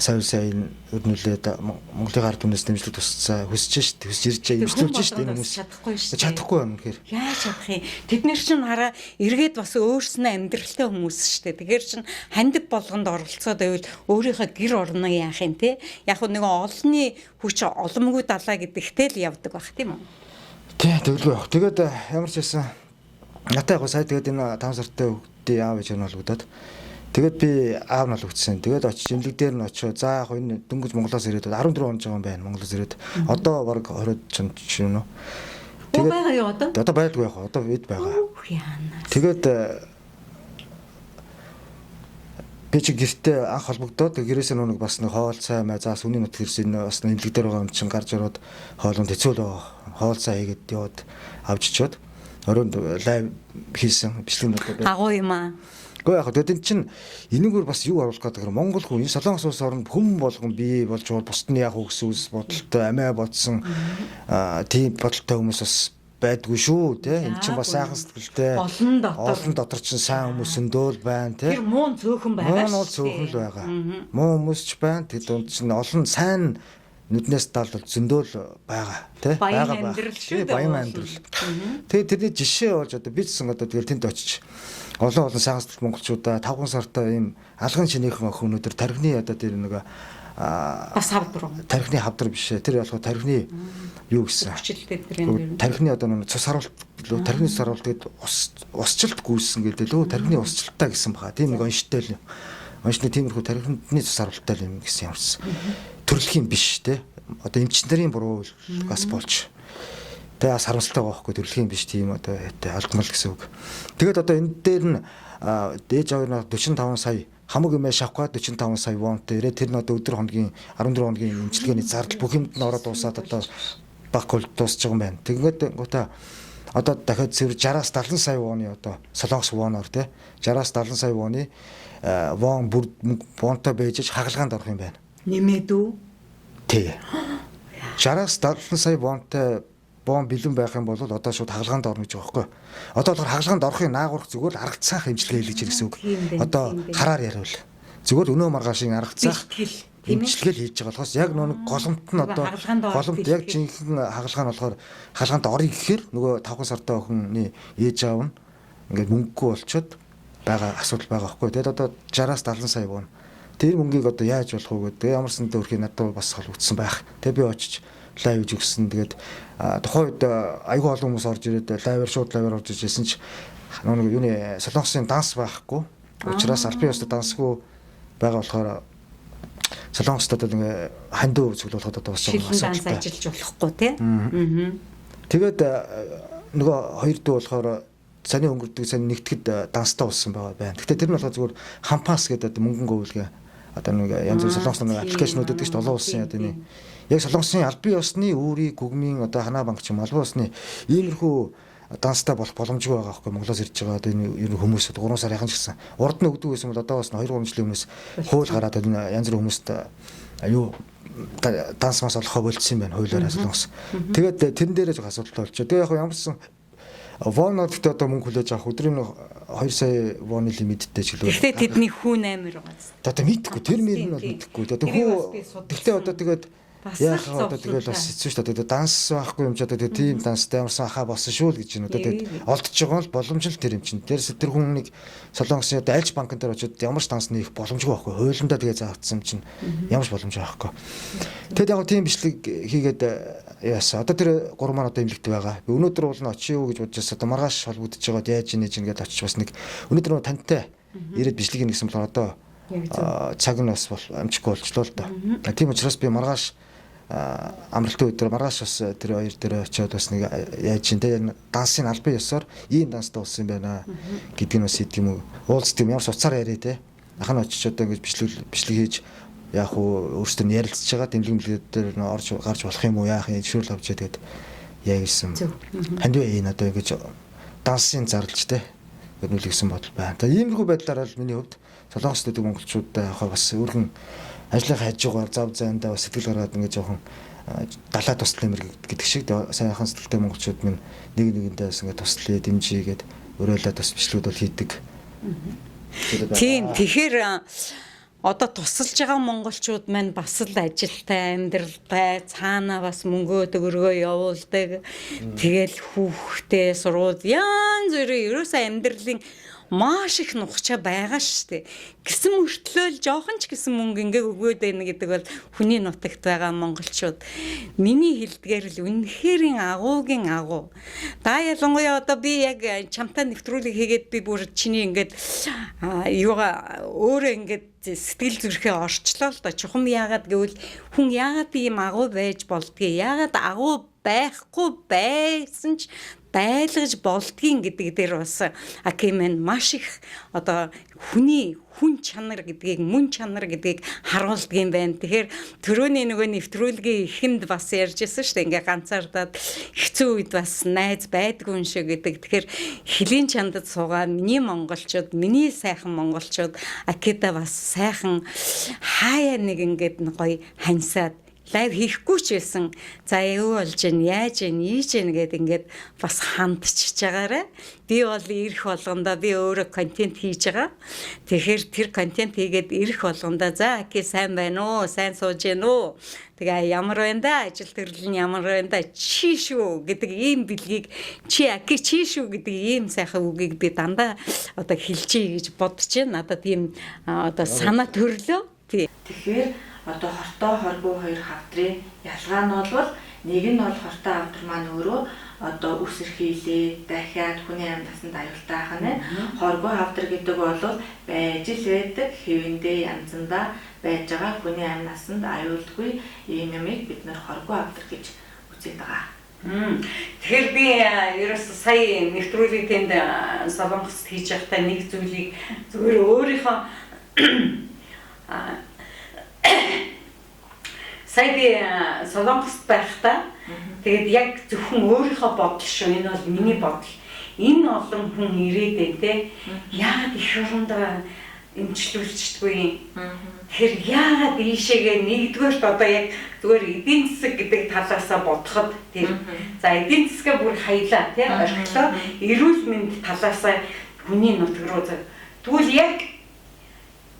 сая сая өрнүүлээд Монголын ард түмнээс дэмжлэг тусцаа хүсэж шít хүсэж ирж имжлүүлж шít энэ хүмүүс чадахгүй шүү дээ. Чадахгүй байна үнэхээр. Яаж чадах юм? Тэд нэр чинь хараа эргээд бас өөрснөө амьдралтай хүмүүс шүү дээ. Тэгэхээр чинь хандив болгонд оролцоод байвал өөрийнхөө гэр орноо яах юм те? Яг нэг олонний хүч оломгүй далаа гэдэгтэй л явдаг байх тийм үү? Тий, тэгэлгүй явах. Тэгээд ямар ч байсан натаа яг сая тэгээд энэ 5 сартай хүүхдийн аав ээж нь холбогдоод тэгээд би аав нь холбогдсон. Тэгээд очиж эмнэлэг дээр нь очиод за яг энэ дөнгөж Монголоос ирээд 14 он жоо юм байна. Монголоос ирээд одоо бараг 20 ч юм уу. Тэгээд байгаа юу одоо? Одоо байдгүй яг одоо бид байгаа. Яана. Тэгээд би чи гэртээ анх холбогдоод гэрээсээ нүг бас нэг хоол цай маа за сүний нутг ирсэн бас эмнэлэг дээр байгаа юм чинь гарч ороод хоолунд хэцүү л байгаа. Хоол цай хийгээд яваад авч чичээд оройн лайв хийсэн бичлэг нь агуу юм аа. Гэхдээ яг тэгээд эн чинь энэгээр бас юу оруулах гэдэг нь Монгол хүн энэ Солонгос улс орнд хүн болгон бий болж бусд нь яг уу гэсэн үс бодолтой амиа бодсон тийм бодолтой хүмүүс бас байдгүй шүү тий. Эн чинь бас сайхан сэтгэлтэй олон дотор чинь сайн хүмүүс өндөөл байна тий. Тэр муу цөөхөн байгаа шүү. Муу цөөхөн л байгаа. Муу хүмүүс ч байна. Тэр дунд чинь олон сайн нүднээс дал бол зөндөөл байгаа тий. Баян амьдрал шүү дээ. Баян амьдрал. Тэгээ тэрний жишээ болж одоо би ч гэсэн одоо тэгэл тэнд очиж олон олон сайхан сэтгэл монголчуудаа 5 сартай ийм алган шинийхэн охин өнөөдөр тархины одоо тэр нэг бас хавдар уу? Тархины хавдар биш ээ. Тэр болохоор тархины юу гэсэн. Хүчлэлтэй тэр тархины одоо нэг цус харуулт лөө тархины цус харуулт гээд усчлалт гүйсэн гэдэг лөө тархины усчлалтаа гэсэн баха. Тийм нэг онштой л оншны тиймэрхүү тархины цус харуулттай л юм гэсэн юмсан. Төрөлхийн биш те. Одоо эмч нарын буруу бас болж. Тэгээ бас харамсалтай байгаа байхгүй төрөлхийн биш тийм одоо алдмал гэсэн үг. Тэгээд одоо энэ дээр нь дээж авна 45 сая хамаг юмаа шавах га 45 сая вонтой ирээ тэр нь одоо өдөр хоногийн 14 хоногийн эмчилгээний зардал бүх юмд нь ороод дуусаад одоо баг хол дуусч байгаа юм байна. Тэгээд гутаа Одоо дахиад цэвэр 60-аас 70 сая воны одоо Солонгос воноор те 60-аас 70 сая воны вон бүр вонтой байж хагалгаанд орох юм байна. Нэмээд үү? Тий. 60-аас 70 сая вонтой вон бэлэн байх юм бол одоо шууд хагалгаанд орно гэж байгаа байхгүй. Одоо болохоор хагалгаанд орохын наагурах зүгээр л аргацаах имчилгээ хийлгэж ирсэн үг. Одоо хараар яриул. Зүгээр өнөө маргаашийн аргацаах имчилгээ хийж байгаа болохоос яг нөгөө голомт нь одоо голомт яг жинхэнэ хагалгаа нь болохоор хагалгаанд орё гэхээр нөгөө 5 сартай охины ээж аав нь ингээд мөнгөгүй болчоод байгаа асуудал байгаа байхгүй. Тэгэд одоо 60-аас 70 сая вон. Тэр мөнгийг одоо яаж болох вэ гэдэг ямар сандаа өрхий надад бас холбогдсон байх. Тэгээ би очиж live хийж өгсөн. Тэгээд тухайн үед айгүй олон хүмүүс орж ирээд live аар шууд live аар орж ирсэн чи нөгөө юуны Солонгосын данс байхгүй. Учираас албан ёстой дансгүй байгаа болохоор Солонгост одоо ингээ хандив цуглуулахад одоо бас жоохон асуудалтай. Ажиллаж болохгүй тий. Тэгээд нөгөө хоёр дүү болохоор саний өнгөрдөг сайн нэгтгэд данстай болсон байгаа байна. Гэхдээ тэр нь болохоор зүгээр хампас гэдэг одоо мөнгөн говьлгээ одоо нэг янз бүр Солонгос нэг аппликейшнүүд өгдөг шүү дээ. Олон улсын одоо нэг яг Солонгосын албан ёсны үүрийг гүгмийн одоо ханаа банк ч юм албан ёсны иймэрхүү данстай болох боломжгүй байгаа байхгүй Монголоос ирж байгаа одоо энэ ер нь хүмүүс 3 сарынхан ч гэсэн урд нь өгдөг байсан бол одоо бас 2 3 жилийн өмнөөс хууль гараад энэ янз бүрийн хүмүүст юу данс мас олохоо болцсон юм байна хуулиараа Солонгос. Тэгээд тэрэн дээрээ жоох асуудалтай болчихоо. Тэгээ яг ямар ч сан воноор гэхдээ одоо мөнгө хүлээж авах өдрийн 2 сая воны лимиттэй ч гэлээ. Гэхдээ тэдний хүн амар байгаа. Одоо мэдхгүй тэр мөр нь бол мэдхгүй. Одоо хүү гэхдээ одоо тэгээд яах вэ одоо тэгэл бас хэцүү шүү дээ. Одоо данс байхгүй юм чи одоо тэгээ тийм данстай ямарсан хаа болсон шүү л гэж байна. Одоо тэгээд олдож байгаа нь боломж л тэр юм чинь. Дээрс тэр хүн нэг Солонгосын одоо альж банкн дээр очиод ямар ч данс нээх боломжгүй байхгүй. Хуулиндаа тэгээ заагдсан юм чинь ямар ч боломж байхгүй. Тэгэд яг тийм бичлэг хийгээд яасан. Одоо тэр гурван маань одоо эмнэлэгт байгаа. Би өнөөдөр бол нь очие юу гэж бодож байсан. Одоо маргааш холбогдож байгаад яаж ийнэ чинь гэдээ очиж бас нэг өнөөдөр нөгөө тантай ирээд бичлэг хийнэ гэсэн бол одоо цаг нь бас амжихгүй болчлоо л доо. Тийм учраас би маргааш амралтын өдөр маргааш бас тэр хоёр дээр очиод бас нэг яаж чинь те дансын албан ёсоор ийм данстай болсон юм байна гэдгийг нь бас хийдэг юм уу уулздаг юм ямар ч уцаар яриа те ах нь очиж одоо ингэж бичлэг хийж яах уу өөрсдөө нь ярилцж байгаа дэмлэг мэлэг дээр нь орж гарч болох юм уу яах юм зөвшөөрөл авч тэгээд яа гэсэн хандив энэ одоо ингэж дансын зарлж те өрнүүлэх гэсэн бодол байна. За иймэрхүү байдлаар л миний хувьд Солонгост байдаг монголчуудтай яг бас өргөн ажлын хажуугаар зав зайндаа бас сэтгэл гаргаад ингэ жоохон далаа туслах юм гэдэг шиг сайхан сэтгэлтэй монголчууд минь нэг нэгэндээ бас ингэ туслая дэмжийгээд уриалаад бас бичлэгүүд бол хийдэг. Тийм тэгэхээр одоо тусалж байгаа монголчууд маань бас л ажилтай, амьдралтай, цаанаа бас мөнгөө төгрөгөө явуулдаг. Тэгэл хүүхдээ сургууль янз бүрийн ерөөсөө амьдралын маш их нухчаа байгаа шүү дээ. Гэсэн мөртлөө л жоохон ч гэсэн мөнгө ингээ өгөөд байна гэдэг бол хүний нутагт байгаа монголчууд. Миний хэлдгээр л үнэхэрийн агуугийн агуу. Да ялангуяа одоо би яг чамтай нэвтрүүлэг хийгээд би бүр чиний ингээд юугаа өөрөө ингээд сэтгэл зүрхээ орчлоо л да. Чухам яагаад гэвэл хүн яагаад ийм агуу байж болдгийг, яагаад агуу байхгүй байсан ч байлгаж болдгийн гэдэг дээр бас Акимен маш их одоо хүний хүн чанар гэдгийг мөн чанар гэдгийг харуулдаг юм байна. Тэгэхээр төрөөний нөгөө нэвтрүүлгийн эхэнд бас ярьж ирсэн шүү дээ. Ингээ ганцаардаад хэцүү үед бас найз байдгүй юм шиг гэдэг. Тэгэхээр хөлийн чандад суугаа миний монголчууд, миний сайхан монголчууд Акида бас сайхан хаяа нэг ингээд гоё хансаад live хийхгүй ч байсан. За юу болж гин, яаж гин, ийж гин гэд ингээд бас хандчихж байгаарэ. Би бол ирэх болгондоо би өөрөө контент хийж байгаа. Тэгэхээр тэр контент хийгээд ирэх болгондоо за Аки сайн байна уу? Сайн сууж гин үү? Тэгээ ямар байна да? Ажил төрөл нь ямар байна да? Чи шүү гэдэг ийм бэлгийг чи Аки чи шүү гэдэг ийм сайхан үгийг би дандаа одоо хэлчихье гэж бодож байна. Надад ийм одоо санаа төрлөө. Тий. Тэгэхээр одоо хортой хоргүй хоёр хавдрын ялгаа нь бол нэг нь бол хортой хавдар маань өөрөө одоо үсэрхийлээ, дахиад хүний амьд насанд аюултай байх нь. Хоргүй хавдар гэдэг бол байж л байдаг, хэвэндээ янзандаа байж байгаа хүний амьд насанд аюулгүй ийм юмыг бид нэр хоргүй хавдар гэж үзээд байгаа. Тэгэхээр би ерөөсөө сая нэвтрүүлгийг тэнд Солонгост хийж байхдаа нэг зүйлийг зүгээр өөрийнхөө Сая би Солонгост байхдаа тэгээд яг зөвхөн өөрийнхөө бодол шүү. Энэ бол миний бодол. Энэ олон хүн ирээд байна те. Яагаад эх орондоо эмчлүүлчихдэггүй юм. Тэгэхээр яагаад ийшээгээ нэгдүгээрт одоо яг зүгээр эдийн засаг гэдэг талаасаа бодоход тэр за эдийн засгаа бүр хаялаа тий орхилоо эрүүл мэнд талаасаа хүний нутаг руу тэгвэл яг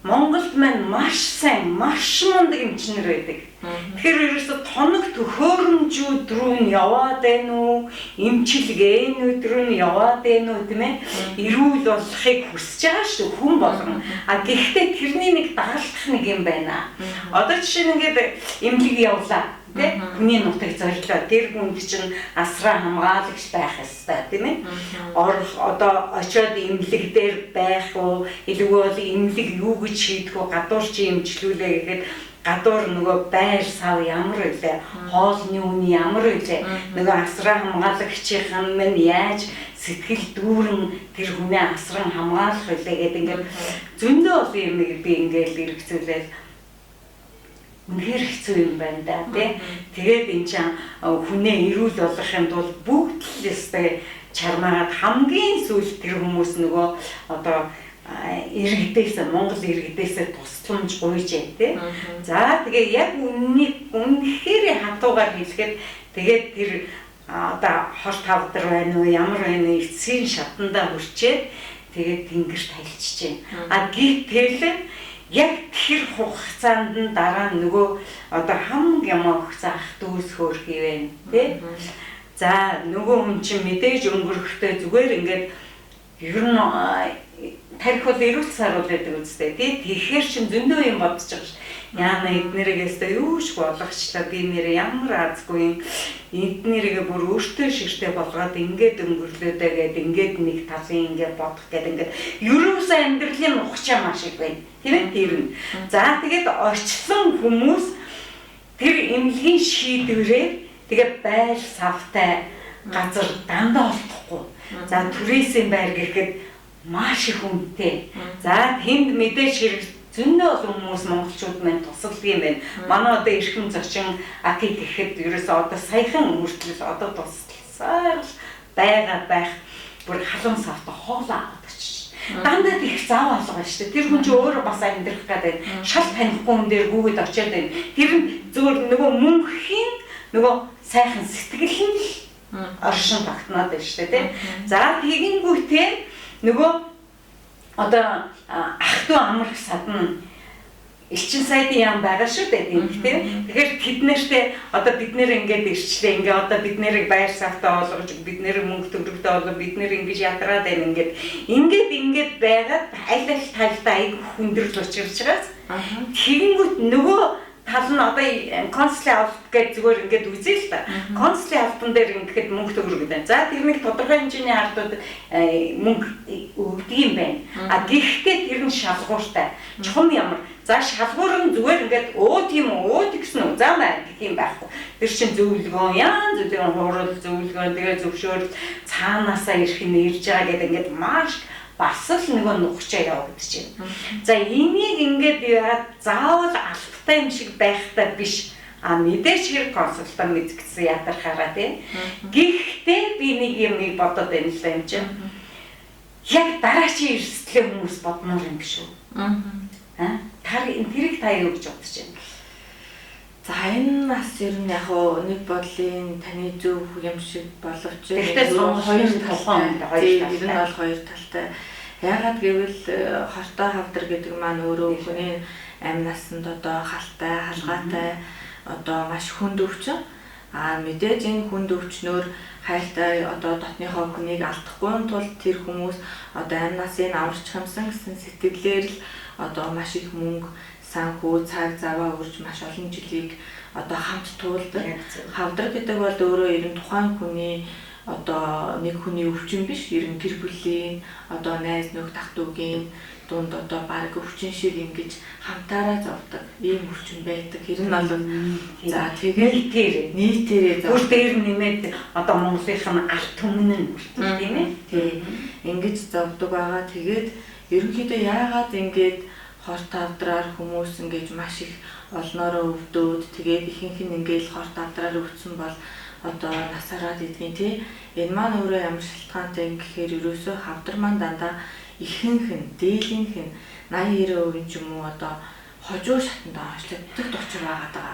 Монголд маань маш сайн, маш мундаг эмчнэр байдаг. Тэгэхээр ерөөсө тоног төхөөрөмжүүд рүү нь яваад байна уу? Эмчилгээнүүд рүү нь яваад байна уу, тийм ээ? Эрүүл болохыг хүсэж байгаа шүү хүн болгон. А гэхдээ тэрний нэг дагалдах нэг юм байна. Одоо жишээ нь ингээд эмнэлэг явлаа. Тэ хүний нутаг зорилоо. Тэр хүнд чинь асран хамгаалагч байх ёстой, тийм ээ? Орох одоо очиод эмнэлэг дээр байх уу, илүү бол эмнэлэг юу гэж шийдэх үү, гадуур чи эмчлүүлээ гэхэд гадуур нөгөө байр сав ямар үлээ, хоолны үн ямар үлээ, нөгөө асран хамгаалагчийн минь яаж сэтгэл дүүрэн тэр хүнээ асран хамгаалах үлээ гэдэг ингээд зөндөө олон юм би ингээд эргэцүүлээл үнэхээр хэцүү юм байна да тий. Тэгээд эн чинь хүнээ эрүүл болгохын тулд бүгд л ёстой чармаагаад хамгийн сүүлд тэр хүмүүс нөгөө одоо иргэдээс Монгол иргэдээс тусламж гуйжээ тий. За тэгээ яг үннийг үнэхээр хатуугаар хэлэхэд тэгээд тэр одоо хорт хавдар байна уу ямар байна уу эцсийн шатандаа хүрчээд тэгээд тэнгэрт хальчжээ. А гэтэл яг тэр хугацаанд нь дараа нөгөө одоо хамаг юм хугацаа ах дүүс хөөрхий байна тий. За нөгөө хүн чинь мэдээж өнгөрөхтэй зүгээр ингээд ер нь тарих бол эрүүл саруул байдаг үстэй тий. Тэгэхээр чин зөндөө юм бодож байгаа ш. Яана эднэрийг өстой юу ч болгочлаа би нэр ямар азгүй юм. Эднэрийг бүр өөртөө ширтээ болгоод ингээд өнгөрлөөдөө гэд ингээд нэг талын ингээд бодох гэд ингээд ерөөсөө амьдралын ухчаа маш их байна. Тийм ээ тэр нь. За тэгээд орчлон хүмүүс тэр эмнэлгийн шийдвэрээр тэгээд байр савтай газар дандаа олдохгүй. За түрээсийн байр гэхэд маш их үнэтэй. За тэнд мэдээж хэрэг зөндөө олон хүмүүс монголчууд маань тусалдаг юм байна. Манай одоо эрхэм зочин Аки гэхэд ерөөсөө одоо саяхан хүртэл одоо тусласаар л байгаа байх. Бүр халуун савтай хоолоо аваад очиж. Дандаа их зав алга байна шүү дээ. Тэр хүн чинь өөрөө бас амьдрах гэдэг байна. Шал танихгүй хүн дээр гүгэд очиад байна. Тэр нь зүгээр нөгөө мөнхийн нөгөө сайхан сэтгэл нь л оршин тогтноод байна шүү дээ, тийм. За тэгэнгүүтээ нөгөө одоо ах トゥ амрах садан элчин сайдын яам байгаа шүү дээ тийм тийм. Тэгэхээр тэд нартэй одоо бид нэр ингээд ирчлээ ингээ одоо бид нэрийг байр савтаа олгож бид нэр мөнгө төгрөгтэй олгож бид нэр ингэж ядраад байна ингээд ингээд ингээд байгаад аль аль талдаа айгүй хүндрэл учирч байгаас тэгэнгүүт нөгөө тал нь одоо консулын алба гэж зүгээр ингээд үзье л та. Консулын албан дээр ингээд мөнгө төгрөг гэдэг. За тэр нэг тодорхой хэмжээний ардууд мөнгө өгдөг юм байна. А гэхдээ тэр нь шалгууртай. Чухам ямар. За шалгуур нь зүгээр ингээд өө тийм үү тэгсэн үү за маа гэх юм байхгүй. Тэр чинь зөвлөгөө яан зүйлийн хурал зөвлөгөө тэгээ зөвшөөрөл цаанаасаа ирэх нь ирж байгаа гэдэг ингээд маш бас л нөгөө нухчаа явагдаж байна. За энийг ингээд яагаад заавал албатай юм шиг байхтай биш. А мэдээж хэрэг консультант мэдгэсэн ядархаараа тий. Гэхдээ би нэг юмыг бодод байна л юм чинь. Яг дараачийн эрсдлээ хүмүүс бодмоор юм биш үү? Аа. Тэрийг та юу гэж бодож байна? За энэ бас ер нь яг нэг бодлын таны зөв юм шиг боловч гэхдээ хоёр талтай. Ер нь бол хоёр талтай. Яагаад гэвэл хортой хавдар гэдэг маань өөрөө хүний амь насанд одоо халтай, халгаатай одоо маш хүнд өвчин. Аа мэдээж энэ хүнд өвчнөөр хайртай одоо дотныхоо хүнийг алдахгүй тулд тэр хүмүүс одоо амь насыг аварчих юмсан гэсэн сэтгэлээр л одоо маш их мөнгө санхүү цаг заваа үрж маш олон жилийг одоо хамт туулдаг. Хавдар гэдэг бол өөрөө ер нь тухайн хүний одоо нэг хүний өвчин биш, ер нь гэр бүлийн одоо найз нөхд ах дүүгийн дунд одоо баг өвчин шиг ингэж хамтаараа зовдөг ийм өвчин байдаг. Тэр нь бол за тэгээд нийтээрээ бүр дээр нэмээд одоо Монголынх нь алт түмэн нь хүртэл тийм ээ. Тий. Ингэж зовдөг байгаа. Тэгээд ерөнхийдөө яагаад ингэж хорт хавдраар хүмүүс ингэж маш их олноороо өвдөөд тэгээд ихэнх нь ингээл хорт хавдраар өвдсөн бол одоо насаараад идэгин тий. Энэ маань өөрөө ямар шалтгаантай юм гэхээр ерөөсөө хавдар маань дандаа ихэнх нь дийлэнх нь 80 90% ч юм уу одоо хожуу шатанд онцлогддог учир байгаа даа.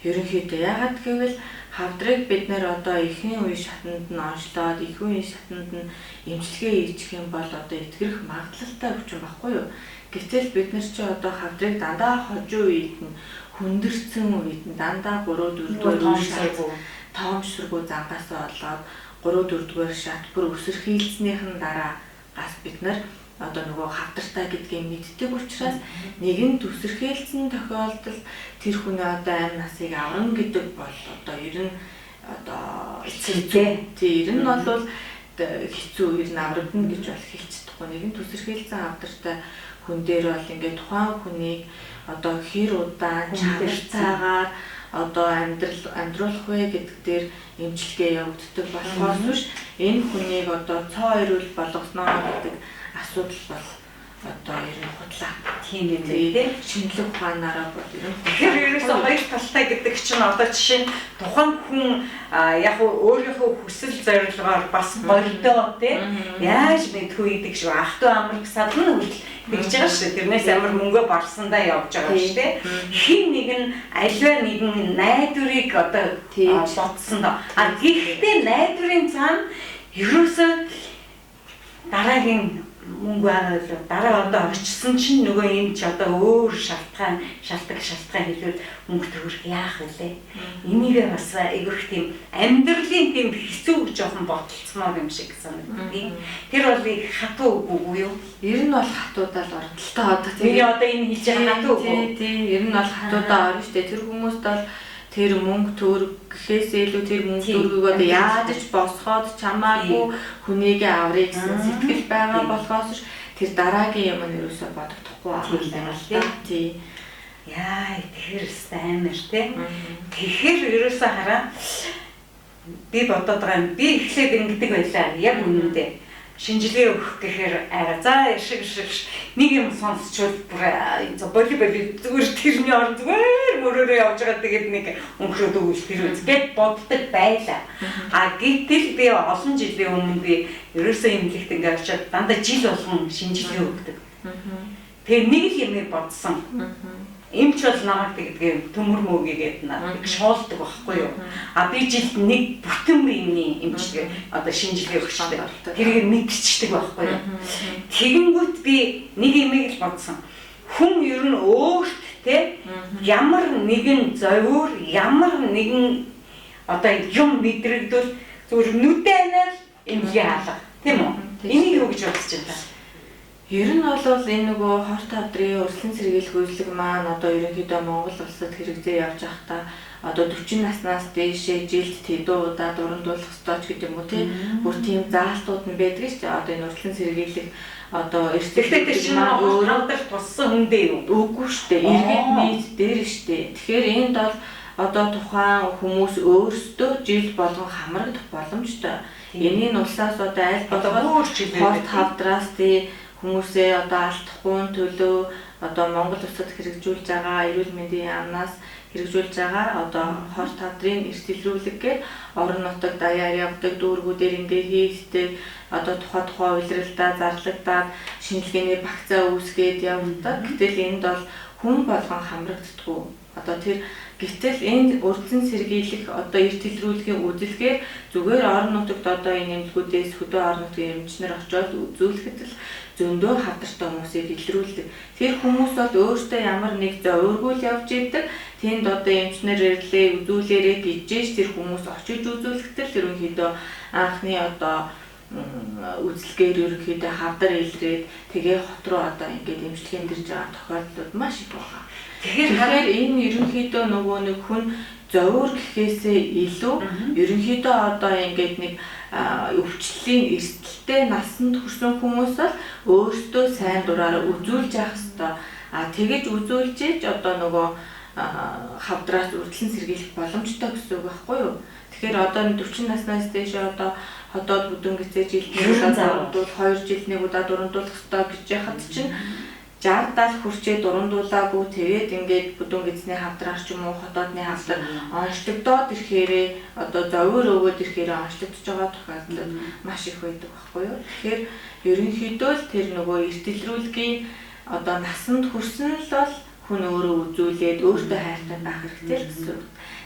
Ерөнхийдөө яагаад гэвэл хавдрыг бид нэр одоо ихэнх үе шатанд нь онцлоод их үеийн шатанд нь эмчилгээ хийчих юм бол одоо итгэрэх магадлалтай өвчин байхгүй юу? Гэтэл бид нар чи одоо хавдрыг дандаа хожуу үед нь хүндэрсэн үед нь дандаа 3 4 дугаар тоомсоргүй зангаасаа болоод 3 4 дугаар шат бүр өсөрхийлснийхэн дараа гас бид нар одоо нөгөө хавдартай гэдгийг мэддэг учраас нэгэн төсөрхийлсэн тохиолдолд тэр хүний одоо амь насыг аврна гэдэг бол одоо ер нь одоо хэцүү. Тий, ер нь бол хэцүү ер нь аврагдана гэж бол хэлж чадахгүй. Нэгэн төсөрхийлсэн хавдартай хүн дээр бол ингээд тухайн хүнийг одоо хэр удаан чанарцаагаар одоо амьдруулах вэ гэдэг дээр эмчилгээ явагддаг болохоос биш энэ хүнийг одоо цоо эрүүл болгосноо гэдэг асуудал бол одоо ер нь худлаа. Тийм юм тий. Шинжлэх ухаанаараа бол ер нь тэгэхээр ерөөсөө хоёр талтай гэдэг чинь одоо жишээ нь тухайн хүн яг өөрийнхөө хүсэл зорилгоор бас бордоо тий. Яаж мэдхүү гэдэг шиг ах トゥ амраг садан хүртэл тэгж байгаа шүү дээ. Тэрнээс амар мөнгө барсандаа явж байгаа шүү дээ. Хин нэг нь аливаа нэгэн найдварыг одоо бодсон доо. А гэхдээ найдварын цаана ерөөсөө дараагийн мөнгө байгаа л дараа одоо очсон чинь нөгөө юм чи одоо өөр шалтгаан хэлбэл мөнгө төгрөх яах вүлээ. Энийгээ бас айгүйх тийм амьдралын тийм хэцүү жоохон ботолцмоор юм шиг санагддаг. Тэр бол их хатуу үгүй юу? Ер нь бол хатуудаа л орно л та одоо тийм. Миний одоо энэ хэлж байгаа хатуу үгүй. Тийм, ер нь бол хатуудаа орно шүү дээ. Тэр хүмүүст бол тэр мөнгө төгрөг гэхээс илүү тэр мөнгө төгрөгийг одоо яаж ч босгоод чамаагүй хүнийгээ аврыг гэсэн сэтгэл байгаа болохоос тэр дараагийн юм нь ерөөсөө бодогдохгүй байгаа юм л тий. Яа, тэгэхээр өстой амар тий. Тэгэхээр ерөөсөө хараа би бодоод байгаа юм. Би эхлээд ингэдэг байлаа. Яг үнэндээ. Шинжилгээ өгөх гэхээр арай за шиг нэг юм сонсчвол бүр боли зүгээр тэрний орон зүгээр мөрөөрөө явж байгаа тэгээд нэг өнгөрөөд өгвөл тэр үз гэд боддог байлаа. А гэтэл би олон жилийн өмнө би ерөөсөө имлэгт ингээ очиод дандаа жил болгон шинжилгээ өгдөг. Тэгээ нэг л юм бодсон. Эмч бол намайг тэгдэг төмөр мөөгээд надад шоолдог байхгүй юу? А би жилд нэг бүтэн биений эмчилгээ одоо шинжилгээ өгчтэй. Тэрийг мэдчихдэг байхгүй юу? Тэгэнгүүт би нэг юмыг л бодсон. Хүн ер нь өөрт те ямар нэгэн зовиур, ямар нэгэн одоо юм мэдрэгдвэл зүгээр нүдэ анаар эмнэлгээ хаалга. Тийм үү? Энийг юу гэж бодож байна та? Ер нь бол энэ нөгөө хорт хавдрын урьдчилан сэргийлэх үйлчлэг маань одоо ерөнхийдөө Монгол улсад хэрэгзээ явж байхдаа одоо 40 наснаас дээшээ жилд тэдэн удаа дурандуулах ёстой ч гэдэг юм уу тий. Бүр тийм заалтууд нь байдаг шүү дээ. Одоо энэ урьдчилан сэргийлэх одоо эрсдэлтэй тэр чинь өөрөө хавдар туссан хүндээ юу? Үгүй шүү дээ. Иргэд нийт дээр шүү дээ. Тэгэхээр энд бол одоо тухайн хүмүүс өөрсдөө жил болгон хамрагдах боломжтой. Энийг улсаас одоо аль болох хорт хавдраас тий хүмүүсээ одоо алдахгүй төлөө одоо Монгол улсад хэрэгжүүлж байгаа эрүүл мэндийн яамнаас хэрэгжүүлж байгаа одоо хорт хавдрын эрт илрүүлэг гээд орон нутаг даяар явдаг дүүргүүдээр ингээ хийхдээ одоо тухай улиралдаа зарлагдаад шинжилгээний багцаа үүсгээд явдаг. Гэтэл энд бол хүн болгон хамрагддаггүй. Одоо тэр гэтэл энд урьдчилан сэргийлэх одоо эрт илрүүлэхийн үдэлгээр зүгээр орон нутагт одоо энэ эмнэлгүүдээс хөдөө орон нутгийн эмчнэр очиод үзүүлэхэд л зөндөө хавдартай хүмүүсийг илрүүлдэг. Тэр хүмүүс бол өөртөө ямар нэг зовиургүй л явж идэг. Тэнд одоо эмчнэр ирлээ үзүүлээрэй гэжээж тэр хүмүүс очиж үзүүлэхдээ л ерөнхийдөө анхны одоо үзлэгээр ерөнхийдөө хавдар илрээд тэгээ хот руу одоо ингээд эмчилгээнд ирж байгаа тохиолдлууд маш их байгаа. Тэгэхээр энэ ерөнхийдөө нөгөө нэг хүн зовиур гэхээсээ илүү ерөнхийдөө одоо ингээд нэг өвчлөлийн эрсдэлтэй насанд хүрсэн хүмүүс бол өөрсдөө сайн дураараа үзүүлж явах ёстой. А тэгэж үзүүлж иж одоо нөгөө хавдраас урьдчилан сэргийлэх боломжтой гэсэн үг байхгүй юу? Тэгэхээр одоо 40 наснаас дээш одоо ходоод бүдүүн гэцээ жилд нэг удаа дурандуул, 2 жилд нэг удаа дурандуулах ёстой гэж яхад чинь 60 70 хүрчээ дурандуулаагүй тэгээд ингээд бүдүүн гэдэсний хавдраар ч юм уу хотоодны хавдар онцлогдоод ирэхээрээ одоо зовиор өгөөд ирэхээрээ онцлогдож байгаа тохиолдол маш их байдаг байхгүй юу. Тэгэхээр ерөнхийдөө л тэр нөгөө эртэлрүүлгийн одоо насанд хүрсэн л бол хүн өөрөө үзүүлээд өөртөө хайртай байх хэрэгтэй л гэсэн үг.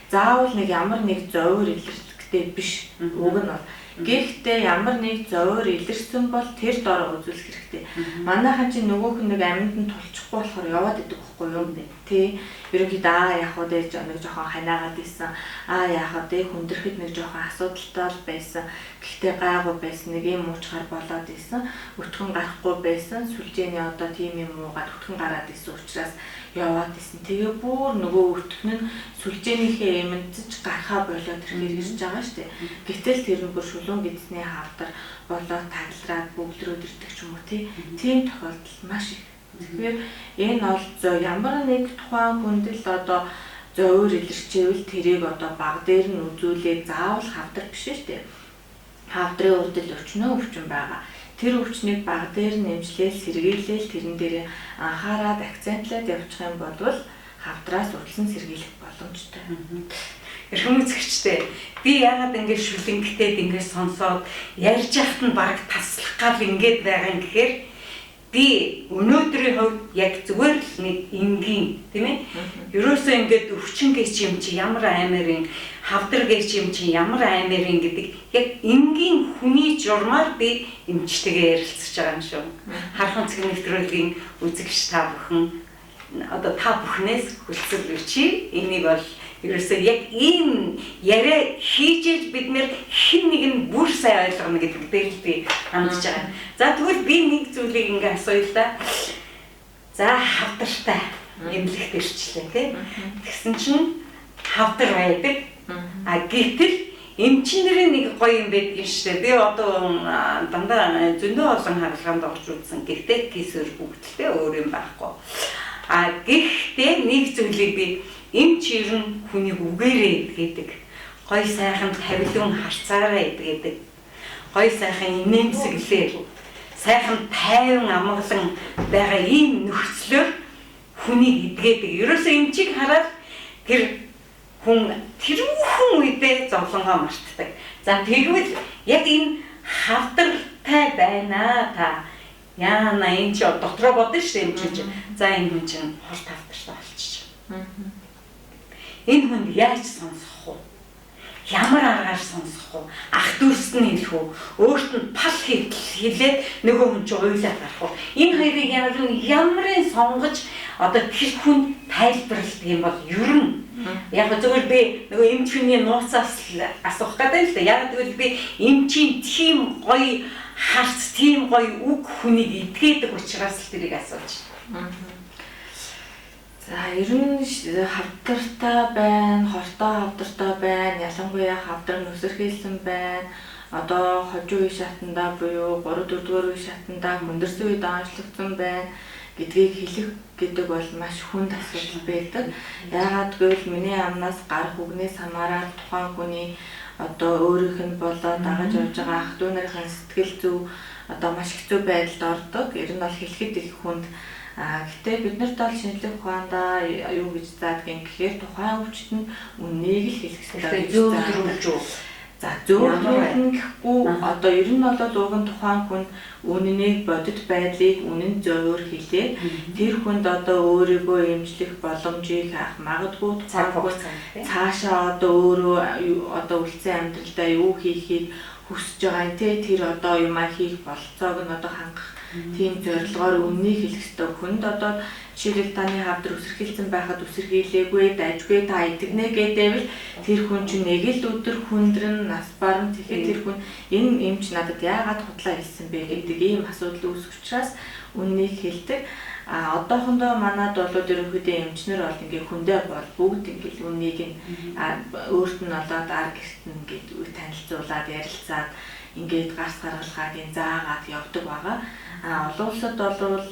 Заавал нэг ямар нэг зовиор илэрхтэй биш. Уг нь бол Гэхдээ ямар нэг зовиор илэрсэн бол тэр дороо үзүүлэх хэрэгтэй. Манайхан чинь нөгөөх нь нэг амьд нь тулчихгүй болохоор яваад идэг байхгүй юу? Тэ. Ерөнхийдөө аа яах вэ гэж нэг жоохон ханаагаад исэн. Аа яах вэ хүндрэхэд нэг жоохон асуудалтай л байсан. Гэхдээ гайгүй байсан. Нэг юм уучгаар болоод исэн. Өтгөн гарахгүй байсан. Сүлжээний одоо тийм юм уугаад өтгөн гараад исэн учраас яваад исэн. Тэгээ бүр нөгөө өтгөн нь сүлжээнийхээ эмэнтж гарахаа болоод ирэхээр ирж байгаа шүү дээ. Гэтэл тэр нь бүр шүлүүн гэдэсний хавдар болоод таглараад бөглөрөөд ирдэг ч юм уу тий. Тийм тохиолдол маш их. Тэгэхээр энэ бол ямар нэг тухайн хүнд л одоо зовиор илэрчээвэл тэрийг одоо баг дээр нь үзүүлээд заавал хавдар биш шүү дээ. Хавдрын урд л өчнөө өвчин байгаа. Тэр өвчнийг баг дээр нь эмчлээл, сэргийлээл тэрэн дээр анхаарад акцентлаад явчих юм бол хавдраас урдсан сэргийлэх боломжтой. Эрхэм үзэгчдээ, би яагаад ингэж шүлэнгэтэд ингэж сонсоод ярьж яхад нь баг таслах гал ингэж байгаа юм гэхээр би өнөөдрийн хувьд яг зүгээр л нэг энгийн тийм ээ. Ерөөсөө ингэж өвчин гэж юм чи ямар аймарын хавдар гэж юм чи ямар аймарын гэдэг яг энгийн хүний журмаар би эмчтэйгээ ярилцаж байгаа юм шүү. Хархан цэг нэвтрүүлгийн үзэгч та бүхэн одоо та бүхнээс хүлцэл өчий. Энийг бол ерөөсөө яг ийм яриа хийж бид нэр хэн нэг нь бүр сайн ойлгоно гэдэг дээр л би хандж байгаа. За тэгвэл би нэг зүйлийг ингээ асууя л да. За хавдартай эмнэлэгт ирчлээ тий. Тэгсэн чинь хавдар байдаг. А гэтэл эмчин нарын нэг гоё юм байдаг юм шүү дээ. Би одоо дандаа зөндөө олон хагалгаанд орж үзсэн. Гэхдээ кисэр бүгдэлтэй өөр юм байхгүй. А гэхдээ нэг зүйлийг би эмч ер нь хүнийг үгээрээ идгээдэг. Гой сайхан тавилан харцаараа идгээдэг. Гой сайхан инээмсэглээр сайхан тайван амгалан байгаа ийм нөхцлөөр хүнийг идгээдэг. Ерөөсөө эмчийг хараад тэр хүн тэрүүхэн үедээ зовлонгоо мартдаг. За тэгвэл яг энэ хавдартай байна та. Яана энэ чи дотроо бодно шүү дээ эмч чинь. За энэ хүн чинь хорт хавдартай болчих. Энэ хүнд яаж сонсох вэ? Ямар аргаар сонсох вэ? Ах дүүрс нь хэлэх үү? Өөрт нь пал хэлээд нөгөө хүн чинь уйлаад гарах уу? Энэ хоёрыг ямарын сонгож одоо тэр хүнд тайлбарладаг юм бол ер нь яг зөвхөн би нөгөө эмч хүний нууцаас асуух гэдэг л да. Яг тэгвэл би эмчийн тийм гоё харц, тийм гоё үг хүнийг идгээдэг учраас л тэрийг асууж байна. За ер нь хавдартай байна, хортой хавдартай байна, ялангуяа хавдар нь өсөрхийлсэн байна. Одоо хожуу үе шатандаа буюу 3 4-р үе шатандаа хүндэрсэн үед онцлогдсон байна гэдгийг хэлэх гэдэг бол маш хүнд асуудал байдаг. Яагаад гэвэл миний амнаас гарах үгнээс хамаарат тухайн хүний одоо өөрийнх нь болоо дагаж явж байгаа ах дүү нарын сэтгэл зүй одоо маш хэцүү байдалд ордог. Ер нь бол хэлэхэд их хүнд. Гэтэ бид нарт бол шинжлэх ухаандаа юу гэж заадгийн гэхээр тухайн өвчтөнд үннийг л хэлэх ёстой гэж зөөлрүүлж үү. За зөөлрүүлнэ гэхгүй одоо ер нь бол уг нь тухайн хүн үнэнийг бодит байдлыг үнэн зөвөөр хэлээд тэр хүнд одоо өөрийгөө эмчлэх боломжийг хаах магадгүй цаг хугацаа цаашаа одоо өөрөө одоо үлдсэн амьдралдаа юу хийхийг хүсэж байгаа юм те тэр одоо юмаа хийх болцоог нь одоо хангах тийм зорилгоор үннийг хэлэх ёстой. Хүнд одоо жишээлбэл таны хавдар өсөрхийлсэн байхад өсөрхийлээгүй, дажгүй та итгэнэ гэдээвэл тэр хүн чинь нэг л өдөр хүндрэн нас барна. Тэгэхээр тэр хүн энэ эмч надад яагаад худлаа хэлсэн бэ гэдэг ийм асуудал үүсэх учраас үннийг хэлдэг. А одоохондоо манад бол ерөнхийдөө эмчнэр бол ингээ хүндээ бол бүгд ингээл үннийг нь өөрт нь олоод ар гэрт нь ингээд танилцуулаад ярилцаад ингээд гарц гаргалгааг нь заагаад явдаг байгаа. А олон улсад бол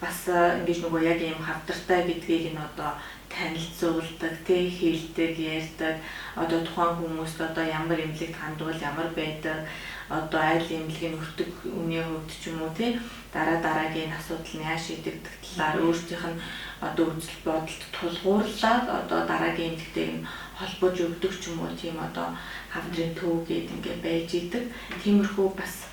бас ингэж нөгөө яг ийм хавдартай гэдгийг нь одоо танилцуулдаг, тэ хэлдэг, ярьдаг. Одоо тухайн хүмүүст одоо ямар эмнэлэгт хандвал ямар байдаг, одоо аль эмнэлгийн өртөг үнийн хувьд ч юм уу тэ дараа дараагийн асуудал нь яаж шийдэгдэх талаар өөрсдийнх нь одоо үзэл бодолд тулгуурлаад одоо дараагийн эмнэлэгтэйг нь холбож өгдөг ч юм уу тийм одоо хавдрын төв гээд ингээ байж идэг. Тиймэрхүү бас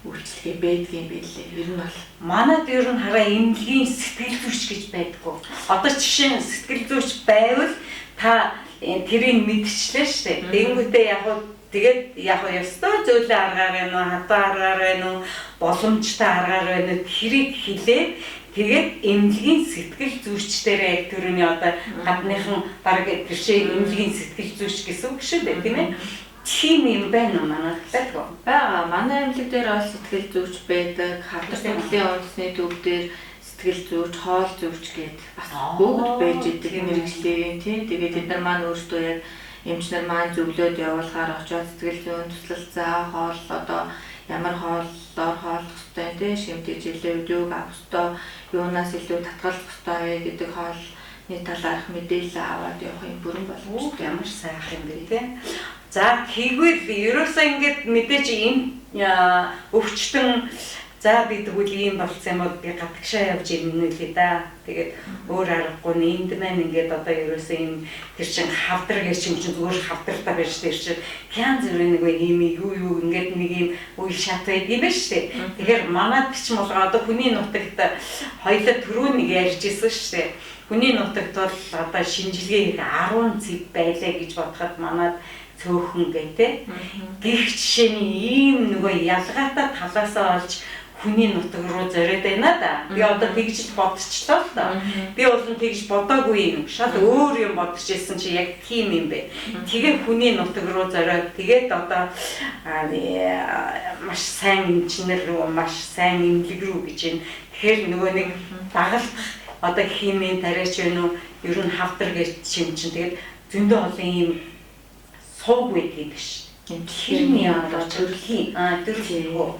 үйлчлэгээ байдгийн байлээ. Ер нь бол манад ер нь хараа эмнэлгийн сэтгэл зүйч гэж байдгүй. Одоо жишээ нь сэтгэл зүйч байвал та тэрийг мэдчихлээ шүү дээ. Тэнгүүтээ яг тэгээд яг ёстой зүйлээ аргаар байна уу, хатуу аргаар байна уу, боломжтой аргаар байна уу тэрийг хэлээд тэгээд эмнэлгийн сэтгэл зүйчдэрээ яг тэрний одоо гадныхан баг тэр шиг эмнэлгийн сэтгэл зүйч гэсэн үг шүү дээ, тийм ээ. Тийм юм байна уу манайд байдгүй? Байгаа. Манай эмнэлэг дээр бол сэтгэл зүйч байдаг. Хавдар тэмдэглэлийн үндэсний төв дээр сэтгэл зүйч, хоол зүйч гээд бас бүгд байж идэг мэргэжлийн тийм. Тэгээд тэд нар маань өөрсдөө яг эмч нар маань зөвлөөд явуулахаар очиод сэтгэл зүйн туслалцаа, хоол одоо ямар хооллоор хооллох ёстой тийм шимтгий жилээ юуг авах ёстой, юунаас илүү татгалзах ёстой вэ гэдэг хоолны талаарх мэдээлэл аваад явах юм бүрэн боломжтой. Ямар сайхан юм бэ тийм. За тэгвэл ерөөсөө ингээд мэдээж ийм өвчтөн за би тэгвэл ийм болсон юм бол би гадагшаа явж ирнэ да. Тэгээд өөр аргагүй нь энд маань ингээд одоо ерөөсөө ийм тэр чин хавдар гэж чинь зүгээр хавдартай байж тэр чин янз бүрийн нэг ийм юу ингээд нэг ийм үйл шат байд юм байна шүү дээ. Тэгэхээр манад ч юм бол одоо хүний нутагт хоёлаа түрүү нэг ярьж исэн шүү дээ. Хүний нутагт бол одоо шинжилгээ хийх 10 зэв байлаа гэж бодоход манад цөөхөн гэ тэ. Гэх жишээний ийм нөгөө ялгаатай талаасаа олж хүний нутаг руу зориод байна да. Би одоо тэгж л бодчихлоо л доо. Би бол тэгж бодоогүй юм. Шал өөр юм бодож ирсэн чи яг тийм юм бэ. Тэгээ хүний нутаг руу зориод тэгээд одоо маш сайн инженер рүү, маш сайн эмнэлэг рүү гэж юм. Тэгэхээр нөгөө нэг дагалдах одоо химийн тариач байна уу? Ер нь хавдар гэж юм чинь тэгээд зөндөө олон юм сууг байдаг биш. Химийн одоо төрлийн төрлийн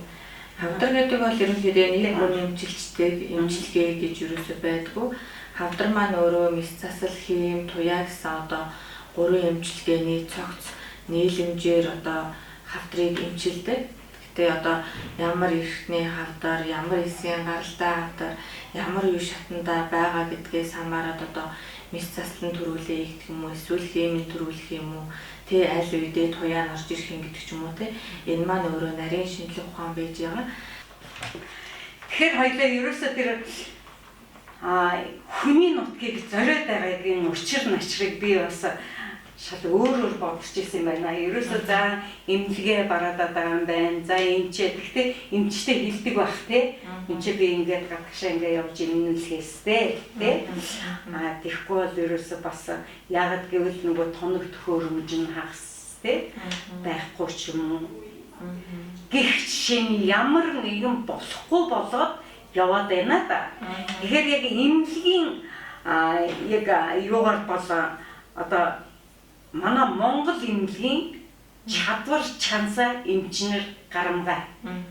Хавдар гэдэг бол ерөнхийдөө нэг бүр эмчилждэг, эмчилгээ гэж юусоо байдгүй. Хавдар маань өөрөө мэс засал, хийм, туяа гэсэн одоо гурван эмчилгээний цогц нийлэмжээр одоо хавдрыг эмчилдэг. Гэхдээ одоо ямар эрхтний хавдар, ямар эсийн гаралтай хавдар, ямар үе шатанда байгаа гэдгээс хамаарат одоо мэс заслан төрүүлээ гэх юм уу, эсвэл химийн төрүүлэх юм уу, тэ аль үедээ туяа орж ирэх юм гэдэг ч юм уу тэ. Энэ маань өөрөө нарийн шинжлэх ухаан байж байгаа. Тэгэхээр хоёлаа ерөөсөө тэр хүний нутгийг зориод байгаагийн учир начрыг би бас шал өөрөөр бодож ирсэн юм байна. Ерөөсөө за эмнэлгээ бараадаад байгаа юм байна. За эмчээ. Гэхдээ эмчтэй хэлдэг бах те. Эмчээ би ингээд гадагшаа ингээд явж эмнэлгээстэй те. Аа тэгэхгүй бол ерөөсөө бас яагаад гэвэл нөгөө тоног төхөөрөмж нь хагас те. Байхгүй ч юм уу. Гэх жишээ нь ямар нэгэн болохгүй болоод яваад байна да. Тэгэхээр яг эмнэлгийн яг юугаар бол одоо манай Монгол эмнэлгийн чадвар чансаа эмчнэр гарамгай.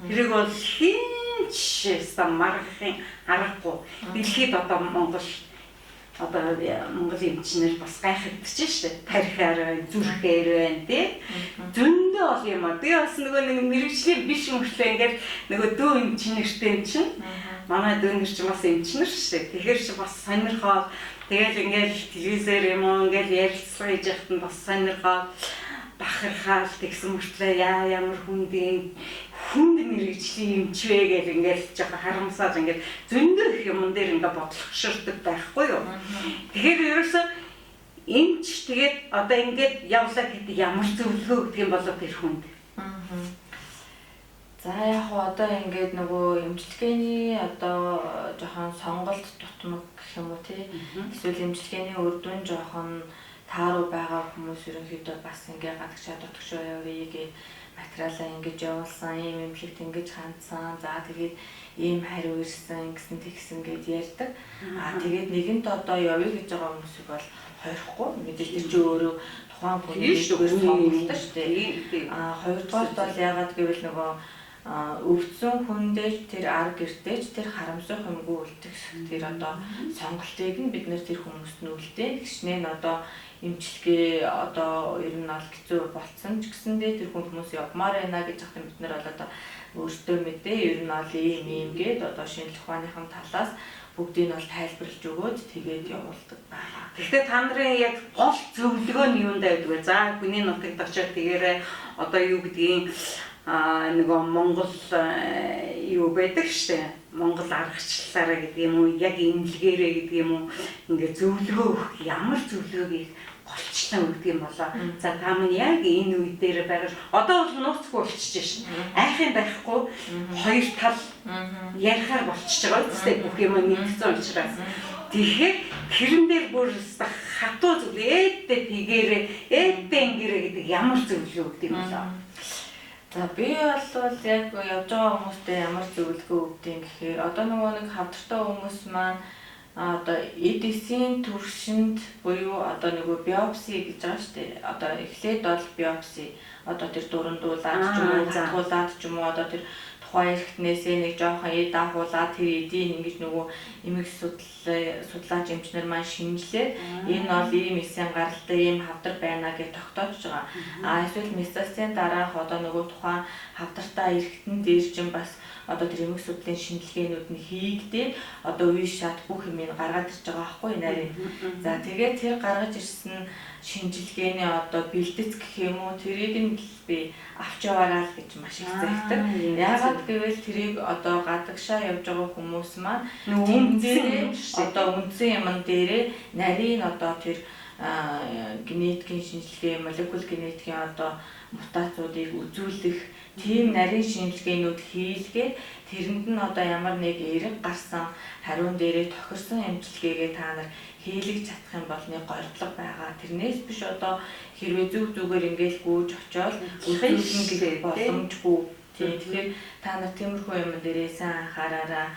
Тэрийг бол хэн ч ёстой маргахын аргагүй. Дэлхийд одоо Монгол одоо Монгол эмчнэр бас гайхагдчих шүү дээ. Тархиар байна, зүрхээр байна тий. Зөндөө ол юм а. Би бас нөгөө нэг мэрэгжлийн биш мөртлөө ингээд нөгөө дүү эмчнэртэй юм чинь манай дүү нэр чинь бас эмчнэр шүү дээ. Тэгэхээр чи бас сонирхол. Тэгэл ингээд телевизээр юм уу ингээд ярилцлага хийж яхад нь бас сонирхол бахархаал тэгсэн мөртлөө яа ямар хүнд юм хүнд мэрэгжлийн эмч вэ гэл ингээд жоохон харамсаад ингээд зөндөө их юмн дээр ингээд бодлогоширдог байхгүй юу. Тэгэхээр ерөөсөө эмч тэгээд одоо ингээд явлаа гэдэг ямар зөвлөгөө өгдөг юм болов тэр хүнд. За яг хуу одоо ингээд нөгөө эмчилгээний одоо жоохон сонголт дутмаг гэх юм уу тий. Эсвэл эмчилгээний үр дүн жоохон тааруу байгаа хүмүүс ерөнхийдөө бас ингээд гадагшаа дутагшаа явъя гэж материалаа ингэж явуулсан, ийм эмнэлэгт ингэж хандсан. За тэгээд ийм хариу ирсэн, ингэсэн тэгсэн гэж ярьдаг. Аа тэгээд нэгэнт одоо явъя гэж байгаа хүмүүсийг бол хойрохгүй. Мэдээж тэр чинь өөрөө тухайн хүний нэгдүгээр сонголт шүү дээ. Аа хоёрдугаарт бол яагаад гэвэл нөгөө өвдсөн хүндээ тэр ар гэртээ ч тэр харамсах юмгүй үлдэх тэр одоо сонголтыг нь бид нэр тэр хүмүүст нь үлдээн. Тэгшнээ нь одоо эмчилгээ одоо ер нь бол хэцүү болцсон ч гэсэндээ тэр хүмүүс явмаар байна гэж хахад бид нар бол одоо өөртөө мэдээ ер нь бол ийм ийм гээд одоо шинжлэх ухааныхан талаас бүгдийг нь бол тайлбарлаж өгөөд тэгээд явуулдаг байгаа. Гэхдээ та нарын яг гол зөвлөгөө нь юунд байдаг вэ? За хүний нутагт очиод тэгээрээ одоо юу гэдгийг нөгөө Монгол юу байдаг штэ. Монгол аргачлалаараа гэдэг юм уу, яг эмнэлгээрээ гэдэг юм уу, ингээ зөвлөгөө өгөх ямар зөвлөгөөг голчлон өгдөг юм болоо. За та минь яг энэ үе дээр байгаа. Одоо бол нууцгүй болчихж шин. Айхын байхгүй хоёр тал ярихаар болчихж байгаа үстэй бүх юм нэгдсэн учраас. Тэгэхээр хэрэн дээр бүр хатуу зөвлөө ээдтэй тэгээрээ ээдтэй ингээрээ гэдэг ямар зөвлөгөө өгдөг юм болоо. За би бол яг явж байгаа хүмүүстэй ямар зөвлөгөө өгдөг юм гэхээр одоо нөгөө нэг хавдартай хүмүүс маань одоо эд эсийн төвшөнд буюу одоо нөгөө биопси гэж байгаа шүү дээ. Одоо эхлээд бол биопси одоо тэр дурандуулаад ч юм уу, хатгуулаад ч юм уу одоо тэр тухайн эрхтнээсээ нэг жоохон эд авахуулаад тэр эдийг ингэж нөгөө эмэг судлаач эмчнэр маань шинжилээд энэ бол ийм эсийн гаралтай ийм хавдар байна гэж тогтоож байгаа. А эсвэл метастазын дараах одоо нөгөө тухайн хавдартай эрхтэн дээр чинь бас одоо тэр эмэг судлалын шинжилгээнүүд нь хийгдээд одоо үе шат бүх юмыг гаргаад ирж байгаа байхгүй нарийн. За тэгээд тэр гаргаж ирсэн шинжилгээний одоо бэлдэц гэх юм уу тэрийг нь би авч яваарай л гэж маш их захидаг. Яагаад гэвэл тэрийг одоо гадагшаа явж байгаа хүмүүс маань үндсэн одоо үндсэн юмн дээрээ нарийн одоо тэр генетикийн шинжилгээ, молекул генетикийн одоо мутацуудыг үзүүлэх тийм нарийн шинжилгээнүүд хийлгээд тэрэнд нь одоо ямар нэг эрэг гарсан хариун дээрээ тохирсон эмчилгээгээ та нар хийлгэж чадах юм бол нэг гордлого байгаа. Тэрнээс биш одоо хэрвээ зүг зүгээр ингээл гүйж очиод үзүүлнэ гэх боломжгүй. Тэгэхээр та нар тиймэрхүү юм дээрээ сайн анхаараарай.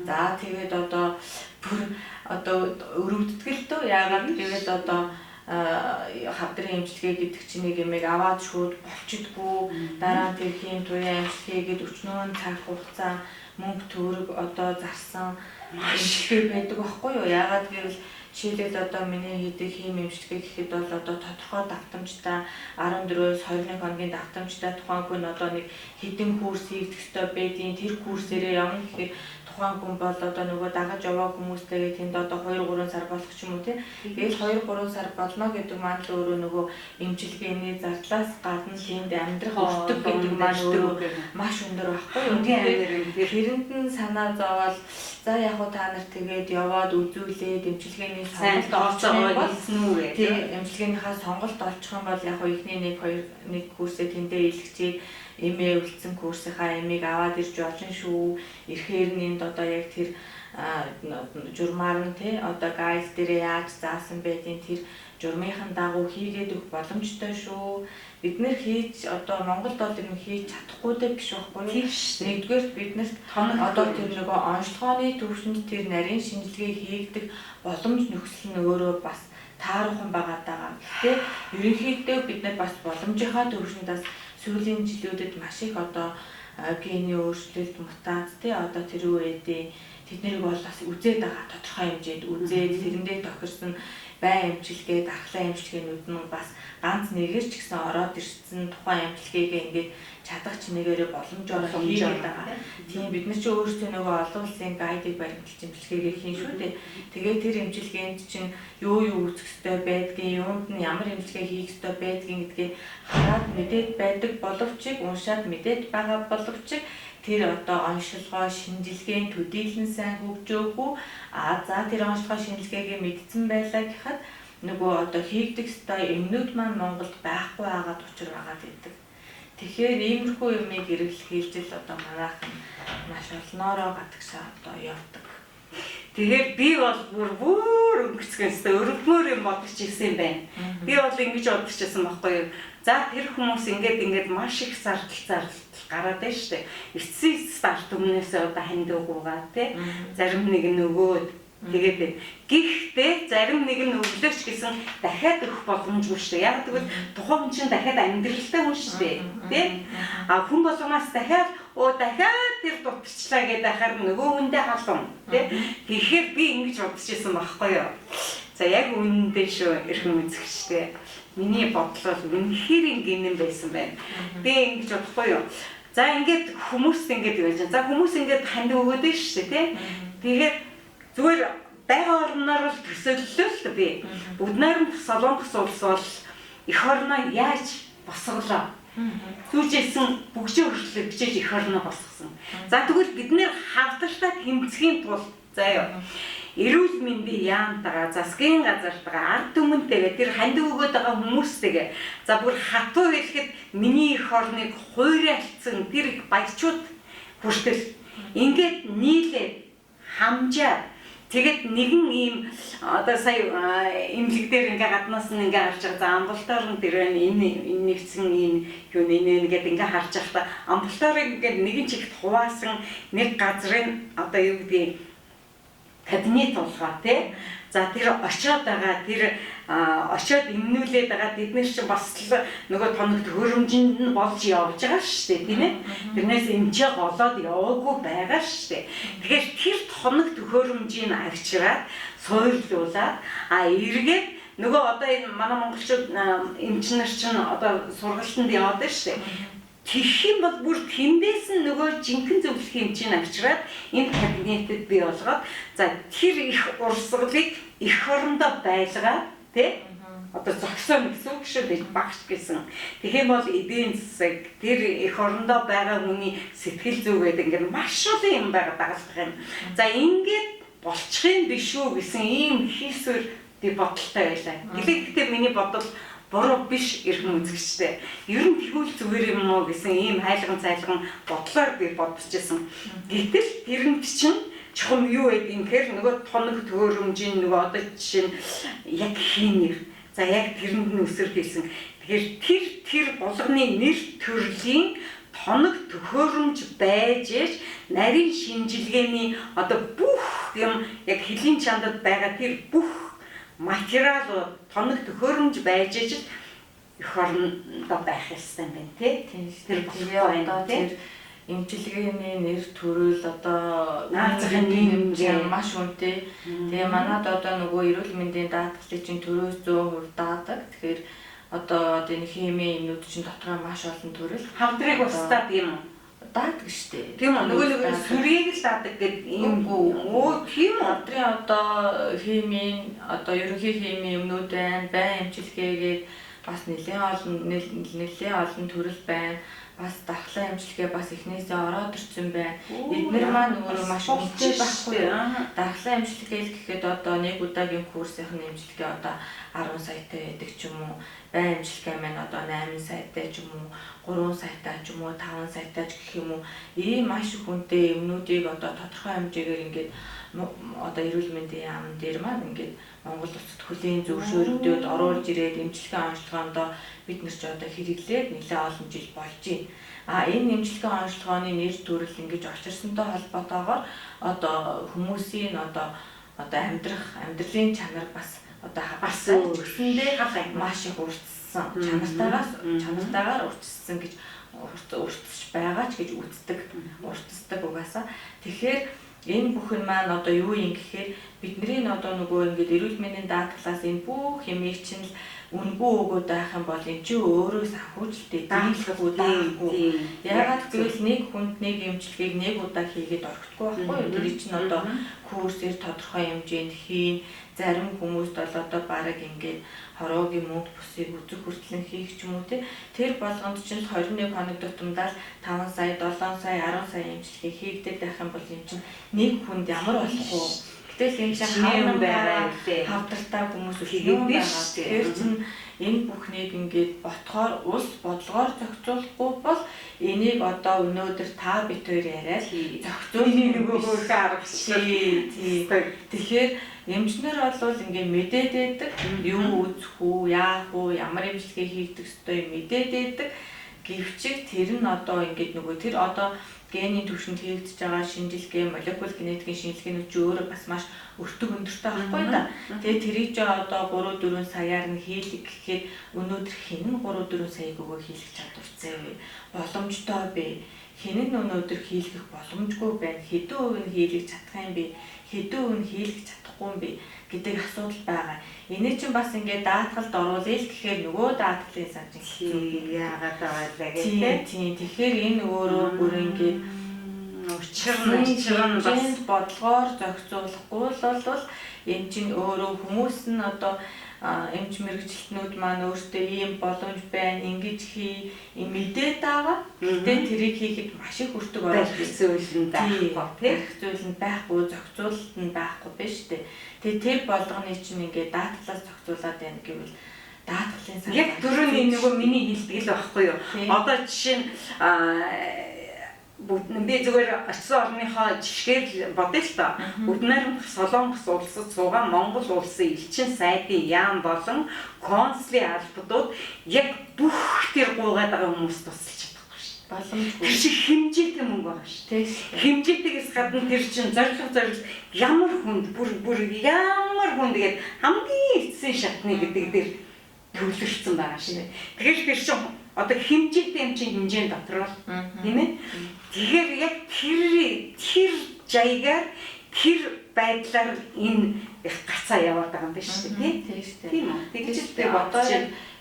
За тэгээд одоо бүр одоо өрөвддөг л дөө. Яагаад гэвэл одоо хавдрын эмчилгээ гэдэг чинь нэг юмыг аваад шууд болчдгоо. Дараа нь тэр хийм туяа эмчилгээ гээд өчнөөн цаг хугацаа мөнгө төгрөг одоо зарсан эмчилгээ байдаг байхгүй юу? Яагаад гэвэл жишээлбэл одоо миний хийдэг хийм эмчилгээ гэхэд бол одоо тодорхой давтамжтай 14-өөс 21 хоногийн давтамжтай тухайн хүн одоо нэг хэдэн курс хийх ёстой байдгийн тэр курсээрээ явна гэхээр тухайн хүн бол одоо нөгөө дагаж яваа хүмүүстэйгээ тэнд одоо 2-3 сар болох ч юм уу тий. Тэгэл 2-3 сар болно гэдэг маань л өөрөө нөгөө эмчилгээний зардлаас гадна тэнд амьдрах өртөг гэдэг маань өөрөө маш өндөр байхгүй юу? Тэрэнд нь санаа зовоол за яг уу та нар тэгээд яваад үзүүлээд эмчилгээний сонголт олцоогоо хийсэн үү гэх. Тий, эмчилгээнийхаа сонголт олчих юм бол яг уу эхний 1 2 1 курсээ тэндээ илгэчээд эмээ үлдсэн курсынхаа эмийг аваад ирж болно шүү. Ирэхээр нь энд одоо яг тэр журмаар нь тий одоо гайд дээрээ яаж заасан байдیں۔ Тэр журмынхан дагуу хийгээд өгөх боломжтой шүү. Бид нэр хийж одоо Монголд бол юм хийж чадахгүй дэ биш байхгүй юу? Нэгдүгээрт биднэрт одоо тэр нөгөө онцлогооны төвшөнд тэр нарийн шинжилгээ хийгдэх боломж нөхцөл нь өөрөө бас тааруухан байгаа даа. Гэхдээ ерөнхийдөө бид нар бас боломжийнхаа төвшөнд бас сүүлийн жилүүдэд маш их одоо гений өөрчлөлт, мутац тий одоо тэр үедээ тэднийг бол бас үзээд байгаа тодорхой хэмжээнд үзээд тэрэндээ тохирсон бай эмчилгээ, дархлаа эмчилгээнүүд нь бас ганц нэгээр ч гэсэн ороод ирсэн тухайн эмчилгээгээ ингээд чадах чинээгээрээ боломжоор хийгээд байгаа. Тийм бид нар чи өөрсдөө нөгөө олон улсын гайдыг баримталж эмчилгээгээ хийн шүү дээ. Тэгээд тэр эмчилгээнд чинь юу юу үүсэх ёстой байдгийг, юунд нь ямар эмчилгээ хийх ёстой байдгийг гэдгийг хараад мэдээд байдаг боловч уншаад мэдээд байгаа боловч тэр одоо онцлогоо шинжилгээний төдийлөн сайн хөгжөөгүй. А за тэр онцлогоо шинжилгээгээ мэдсэн байлаа гэхэд нөгөө одоо хийгдэх ёстой эмнүүд маань Монголд байхгүй байгаад учир байгаад байдаг. Тэгэхээр иймэрхүү юмыг эргэлж хийлжил одоо манайхан маш олноороо гадагшаа одоо явдаг. Тэгэхээр би бол бүр өнгөцгөн өстө өрөвдмөр юм бодож ирсэн юм байна. Би бол ингэж бодож ирсэн байхгүй юу? За тэр хүмүүс ингээд маш их зардал гараад байна шүү дээ. Эцсийн эцэст ард түмнээсээ одоо ханд угуугаа тий. Зарим нэг нь өгөөд тэгээд байна. Гэхдээ зарим нэг нь өглөөч гэсэн дахиад өгөх боломжгүй шүү дээ. Яг тэгвэл тухайн хүн чинь дахиад амьдралтай хүн шүү дээ. Тий? А хүн болгоноос дахиад дахиад тэр дутчихлаа гэдэг ахаар нөгөө хүндээ халуун. Тий? Тэгэхээр би ингэж бодож ирсэн байхгүй юу? За яг үнэндээ шүү эрхэм үзэгчтэй. Миний бодол бол үнэхээр гинэн байсан байна. Би ингэж бодохгүй юу? За ингээд хүмүүс ингээд юу яаж. За хүмүүс ингээд ханд өгөөд нь шүү дээ, тий? Тэгээд зүгээр байгаа орноор бол төсөөллөө л би. Бүгд найрамдах Солонгос улс бол эх орноо яаж босголоо? Зүүжсэн бүгжээ хүртэл бичээж эх орноо босгосон. За тэгвэл бид нэр хавдартай тэмцэхийн тулд заяа эрүүл мэндийн яамтайгаа, засгийн газартайгаа, ард түмэнтэйгээ, тэр хандив өгөөд байгаа хүмүүстэйгээ, за бүр хатуу хэлэхэд миний эх орныг хуйралцсан тэр их баячууд хүртэл ингээд нийлээд хамжаад тэгээд нэгэн ийм одоо сая эмнэлэг дээр ингээ гаднаас нь ингээ харж байгаа. За амбулатори нь тэр байна. Энэ нэгдсэн энэ юу нэ нэгээд ингээ харж байхдаа амбулаторийг ингээ нэгэн чигт хуваасан нэг газрын одоо юу гэдгийг кабинет болгоо тий. За тэр очиод байгаа тэр очиод эмнүүлээд байгаа тэд нар чинь бас л нөгөө тоног төхөөрөмжинд нь болж явж байгаа шүү дээ, тийм ээ. Тэрнээс эмчээ голоод яваагүй байгаа шүү дээ. Тэгэхээр тэр тоног төхөөрөмжийг авчираад суурлуулад эргээд нөгөө одоо энэ манай монголчууд эмчнэр чинь одоо сургалтанд яваад байна шүү дээ. Тэгэх юм бол бүр тэндээс нь нөгөө жинхэнэ зөвлөхийн эмчийг авчираад энэ кабинетэд бий болгоод за тэр их урсгалыг эх орондоо байлгаад тий одоо зогсооно гэсэн үг шүү дээ, багш гэсэн. Тэгэх юм бол эдийн засаг тэр эх орондоо байгаа хүний сэтгэл зүй гэдэг ингээд маш олон юм байгаа дагалдах юм. За ингээд болчих юм биш үү гэсэн ийм хийсвэр би бодолтой байлаа. Гэхдээ миний бодол буруу биш эрхэм үзэгчтэй. Ер нь тэгвэл зүгээр юм уу гэсэн ийм хайлган цайлган бодлоор би бодож исэн. Гэтэл тэрэнд чинь чухам юу байдгийг гэхээр нөгөө тоног төхөөрөмжийн нөгөө одоо жишээ нь яг хийнэр. За яг тэрэнд нь өсөр хэлсэн. Тэгэхээр тэр болгоны нэр төрлийн тоног төхөөрөмж байж ээж нарийн шинжилгээний одоо бүх юм яг хөлийн чандад байгаа тэр бүх материал тоног төхөөрөмж байж ээж эх орондоо байх ёстой юм байна тий. Тэр тэгээ одоо тэр эмчилгээний нэр төрөл одоо наацхан хэмжээ маш үнэтэй. Тэгээ манад одоо нөгөө эрүүл мэндийн даатгалыг чинь төрөөс 100% даадаг. Тэгэхээр одоо энэ химийн юмнууд чинь дотроо маш олон төрөл. Хавдрыг устдаад юм уу? Даадаг штэ. Тийм үү? Нөгөө сүрийг л даадаг гэдэг юм үү? Тийм үү? Хавдрын одоо химийн одоо ерөнхий химийн юмнууд байна. Байн эмчилгээгээд бас нэлээд олон төрөл байна. Бас дархлаа эмчилгээ бас эхнээсээ ороод ирсэн байна. Эднэр маань өөрөө маш үнэтэй байхгүй. Дархлаа эмчилгээ л гэхэд одоо нэг удаагийн курсынх нь эмчилгээ одоо 10 саятай байдаг ч юм уу. Байн эмчилгээ маань одоо 8 саятай ч юм уу, 3 саятай ч юм уу, 5 саятай ч гэх юм уу. Ийм маш их үнэтэй юмнуудыг одоо тодорхой хэмжээгээр ингээд одоо эрүүл мэндийн яам дээр маань ингээд Монгол улсад хүлээн зөвшөөрөгдөөд оруулж ирээд эмчилгээ онцлогоондоо бид нар ч одоо хэрэглээд нэлээд олон жил болж байна. А энэ эмчилгээ онцлогооны нэр төрөл ингэж олчирсонтой холбоотойгоор одоо хүмүүсийн одоо амьдрах амьдралын чанар бас одоо бас гэсэндээ маш их уртссан. Чанартайгаар уртссан гэж уртсаж байгаа ч гэж үздэг. Уртсдаг угаасаа. Тэгэхээр энэ бүхэн маань одоо юу юм гэхээр бидний одоо нөгөө ингээд эрүүл мэндийн даатгалаас энэ бүх юмыг чинь л үнгүй өгөөд байх юм бол эн чинь өөрөө санхүүжилтээ дийлэхгүй даахгүй. Яагаад гэвэл нэг хүнд нэг эмчилгээг нэг удаа хийгээд орхихгүй байхгүй юу? Тэр чинь одоо курсээр тодорхой хэмжээнд хийн. Зарим хүмүүст бол одоо бараг ингээд хороогийн мөнгө бусыг үзэх хүртэл хийх ч юм уу те. Тэр болгонд чинь 21 хоног тутамдаа 5 сая, 7 сая, 10 сая эмчилгээ хийгдээд байх юм бол эн чинь нэг хүнд ямар болох вэ? Гэтэл энэ чинь хавнан байгаа хавдартай хүмүүс өчнөө байгаа. Тэгэхээр чинь энэ бүхнийг ингээд ботхоор улс бодлогоор зохицуулахгүй бол энийг одоо өнөөдөр та бид хоёр яриад зохицуулах нөгөө хөөрхөн аргачлал. Тэгэхээр Эмчнэр бол ингээ мэдээд байдаг. Юу үзэх үү, яах үү, ямар эмчилгээ хийгдэх ёстой мэдээд байдаг. Гэвч тэр нь одоо ингээд нөгөө тэр одоо генийн түвшинд хийгдэж байгаа шинжилгээ, молекул генетикийн шинжилгээнүүд чи өөрөө бас маш өртөг өндөртэй байхгүй да. Тэгээ тэрийг чи одоо 3 4 саяар нь хийлэг гэхэд өнөөдөр хэн нь 3 4 саяыг өгөө хийлгэх чадвартай вэ? Боломжтой бэ? Хэн нь өнөөдөр хийлгэх боломжгүй байна? Хэдэн хувь нь хийлгэх чадах юм бэ? Хэдэн хувь нь хийлгэх чадахгүй юм бэ гэдэг асуудал байгаа. Эний чинь бас ингээд даатгалд оруулъя л гэхээр нөгөө даатгалын сан чинь хэцүү яагаад байгаа лээ гэх тийм. Тэгэхээр энэ өөрөө бүр ингээд учир нь бас бодлогоор зохицуулахгүй л бол энэ чинь өөрөө хүмүүс нь одоо эмч мэргэжилтнүүд маань өөртөө ийм боломж байна, ингэж хий, мэдээд байгаа. Гэтэ тэрийг хийхэд маш их өртөг ороод зүйл нь байхгүй, тийм зүйл нь байхгүй, зохицуулалт нь байхгүй биш үү? Тэгээ тэр болгоны чинь ингээд даатгалаас зохицуулаад байна гэвэл даатгалын сан. Яг түрүүний нөгөө миний хэлдэг л байхгүй юу? Одоо жишээ нь би зүгээр очсон орныхоо жишгээр л бодъё л доо. Бүгд найрамдах Солонгос улсад суугаа Монгол улсын элчин сайдын яам болон консулын албадууд яг бүх тэр гуйгаад байгаа хүмүүс тусалж чадахгүй шүү. Боломжгүй. Тэр шиг хэмжээтэй мөнгө байгаа шүү. Тийм. Хэмжээтэйгээс гадна тэр чинь зорилго ямар хүнд бүр ямар хүнд гээд хамгийн эцсийн шатны гэдэг дээр төвлөрсөн байгаа шүү. Тэгэхээр тэр чинь одоо хэмжээтэй юм чинь хэмжээнд дотор л тийм ээ. Тэгэхээр яг тэр жаягаар тэр байдлаар энэ их гацаа яваад байгаа юм биш үү тийм? Тийм шүү дээ. Тийм үү. Тэгж л би бодож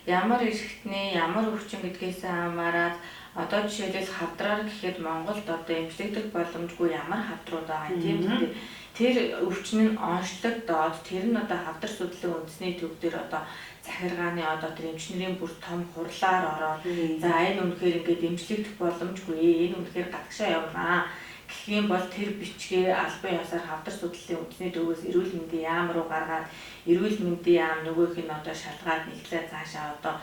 ямар эрхтний ямар өвчин гэдгээс хамаарат одоо жишээлбэл хавдраар гэхэд Монголд одоо эмчлэгдэх боломжгүй ямар хавдрууд байгаа юм тийм үү? Тэр өвчин нь онцлогдоод тэр нь одоо хавдар судлалын үндэсний төв дээр одоо захиргааны одоо тэр эмчнэрийн бүр том хурлаар ороод за энэ үнэхээр ингээд эмчлэгдэх боломжгүй, энэ үнэхээр гадагшаа явнаа гэх юм бол тэр бичгээ албан ёсоор хавдар судлалын үндэсний төвөөс эрүүл мэндийн яам руу гаргаад эрүүл мэндийн яам нөгөөх нь одоо шалгаад нэглээ цаашаа одоо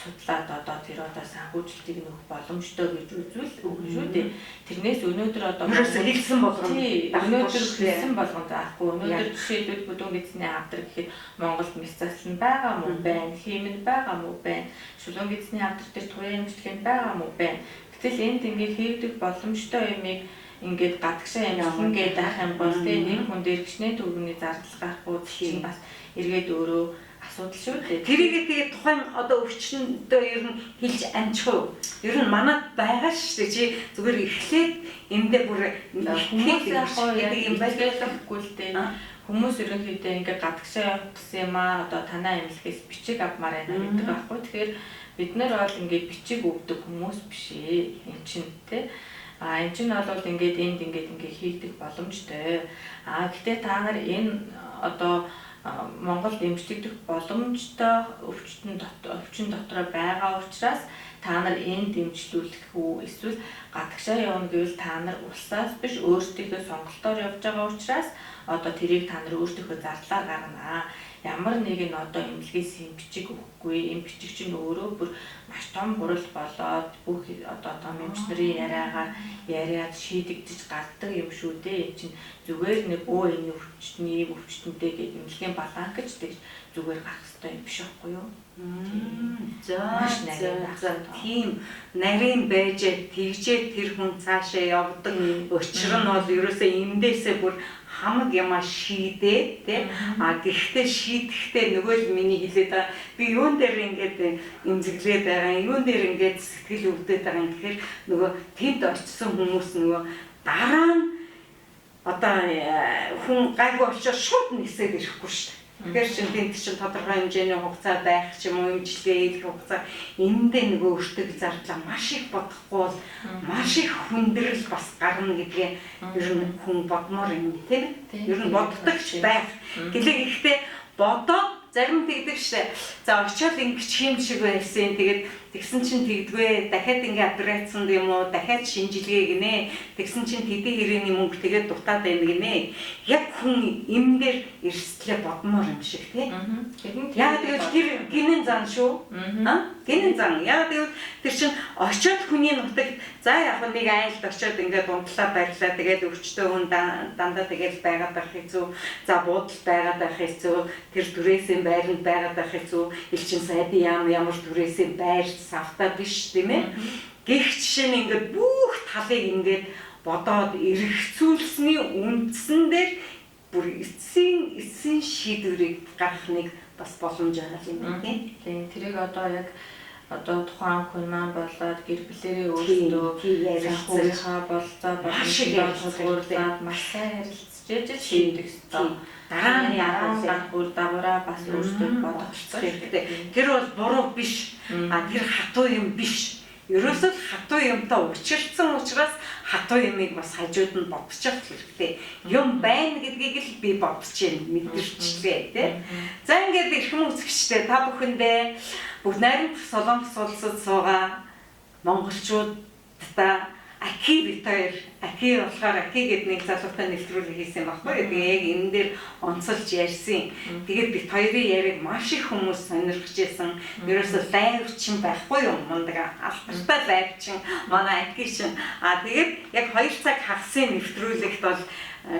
судлаад одоо тэр одоо санхүүжилтийг нөх боломжтой гэж үзвэл үгүй шүү дээ. Тэрнээс өнөөдөр одоо хэлсэн болгоно. Өнөөдөр хэлсэн болгоно заахгүй. Өнөөдөр жишээлбэл бүдүүн гэдэсний хавдар гэхэд Монголд мэс заслан байгаа мó байна, хиймэн байгаа мó байна, шулуун гэдэсний хавдар дээр туяа эмчилгээ байгаа мó байна. Гэтэл энд ингээ хийгдэх боломжтой юмыг ингээд гадагшаа эмчлэн гээд байх юм бол тэ нэг хүн дээр гişнээ төгрөний зардал гарахгүй чинь бас эргээд өөрөө асуудал шүү дээ. Тэрийгээ тэгээд тухайн одоо өвчнөдөө ер нь хэлж амжих уу? Ер нь манад байгаа шүү дээ. Чи зүгээр эхлээд эндээ бүр хүмүүс яг гэдэг юм байлгүй л дээ. Хүмүүс ерөнхийдөө ингээд гадагшаа явах гэсэн юм аа одоо танаа эмнэлгээс бичиг авмаар байна гэдэг байхгүй. Тэгэхээр бид нар бол ингээд бичиг өгдөг хүмүүс биш ээ. Энд чинь тэ. А энэ чинь бол ингээд энд ингээд хийгдэх боломжтой. А гэтээ та нар энэ одоо Монголд эмчлэгдэх боломжтой өвчин дотроо байгаа учраас та нар энд эмчлүүлэх үү эсвэл гадагшаа явна гэвэл та нар улсаас биш өөрсдийнхөө сонголтоор явж байгаа учраас одоо тэрийг та нар өөрсдийнхөө зардлаар гаргана. Ямар нэг нь одоо эмнэлгээс юм бичиг өгөхгүй, эм бичиг чинь өөрөө бүр маш том хурал болоод бүх одоо том эмч нарын яриагаар яриад шийдэгдэж гардаг юм шүү дээ. Энд чинь зүгээр нэг энэ өвчтний ийм өвчтөнтэй гэдэг эмнэлгийн баланк гэж тэгж зүгээр гарах хэрэгтэй юм биш байхгүй юу? За за тийм нарийн байж тэгжээ тэр хүн цаашаа явдаг. Учир нь бол ерөөсөө эндээсээ бүр хамаг юмаа шийдээ тий. А гэхдээ шийдэхдээ нөгөө л миний хэлээд байгаа би юун дээр ингээд эмзэглээд байгаа, юун дээр ингээд сэтгэл өвдөд байгаа юм гэхээр нөгөө тэнд очисон хүмүүс нөгөө дараа нь одоо хүн гайгүй очиж шууд нисээд ирэхгүй шүү дээ. Тэгэхээр чин тэнд чинь тодорхой хэмжээний хугацаа байх ч юм уу, эмчилгээ хийх хугацаа эндээ нөгөө өртөг зардлаа маш их бодохгүй бол маш их хүндрэл бас гарна гэдгээ ер нь хүн бодмоор юм тийм ээ. Ер нь боддог ч байх. Гэлээ гэхдээ бодоод Зарим тэгдэг штэ. За очиод ингэж хийм шиг байсан. Тэгээд тэгсэн чинь тэгдгвэ. Дахиад ингээ операцанд юм уу? Дахиад шинжилгээ гинэ. Тэгсэн чинь тэдний хэрээний мөнгө тэгээд дутаад байна гинэ. Яг хүн им дээр эрсдлээ бодмоор юм шиг тий. Яг тэгвэл тэр гинэн зан шүү. Аа? Гинэн зан. Яг тэгвэл тэр чинь очиод хүний нутагт за яг нэг айлд очиод ингээд унтлаа барьлаа. Тэгээд өвчтөө хүн дандаа тэгээд байгаад байх хэцүү. За буудал байгаад байх хэцүү. Тэр түрээсийн байранд байгаад байх хэцүү. Элчин сайдын яам ямар түрээсийн байр савтаа биш тийм ээ. Гэх жишээ нь ингээд бүх талыг ингээд бодоод эргэцүүлсэний үндсэн дээр бүр эцсийн шийдвэрийг гаргах нэг бас боломж байгаа юм байна тийм. Тийм, тэрийг одоо яг одоо тухайн хүн маань болоод гэр бүлэрээ өөрсдөө санхүүгийнхаа болцоо боловсруулаад маш сайн харилцаж ижил шийдэх ёстой. Дараа нь дараа нь гарах үр дагавраа бас өөрсдөө бодох хэрэгтэй. Тэр бол буруу биш. А тэр хатуу юм биш. Ерөөсөө л хатуу юмтай учирсан учраас хатуу юмыг бас хажууд нь бодчих хэрэгтэй. Юм байна гэдгийг л би бодож байна, мэдэрчлээ тий. За ингээд эрхэм үзэгчдээ та бүхэндээ бүгд найрамдах Солонгос улсад суугаа монголчуудаа Аки бит хоёр, Аки болохоор Аки гэдэг нэг залуутай нэвтрүүлэг хийсэн байхгүй. Тэгээ яг энэ дээр онцолж ярьсан. Тэгээд бит хоёрын яриаг маш их хүмүүс сонирхож байсан. Ерөөсөө лайв чин байхгүй юм мундаг алдартай лайв чин манай Аки чин. А тэгээд яг 2 цаг хагасын нэвтрүүлэгт бол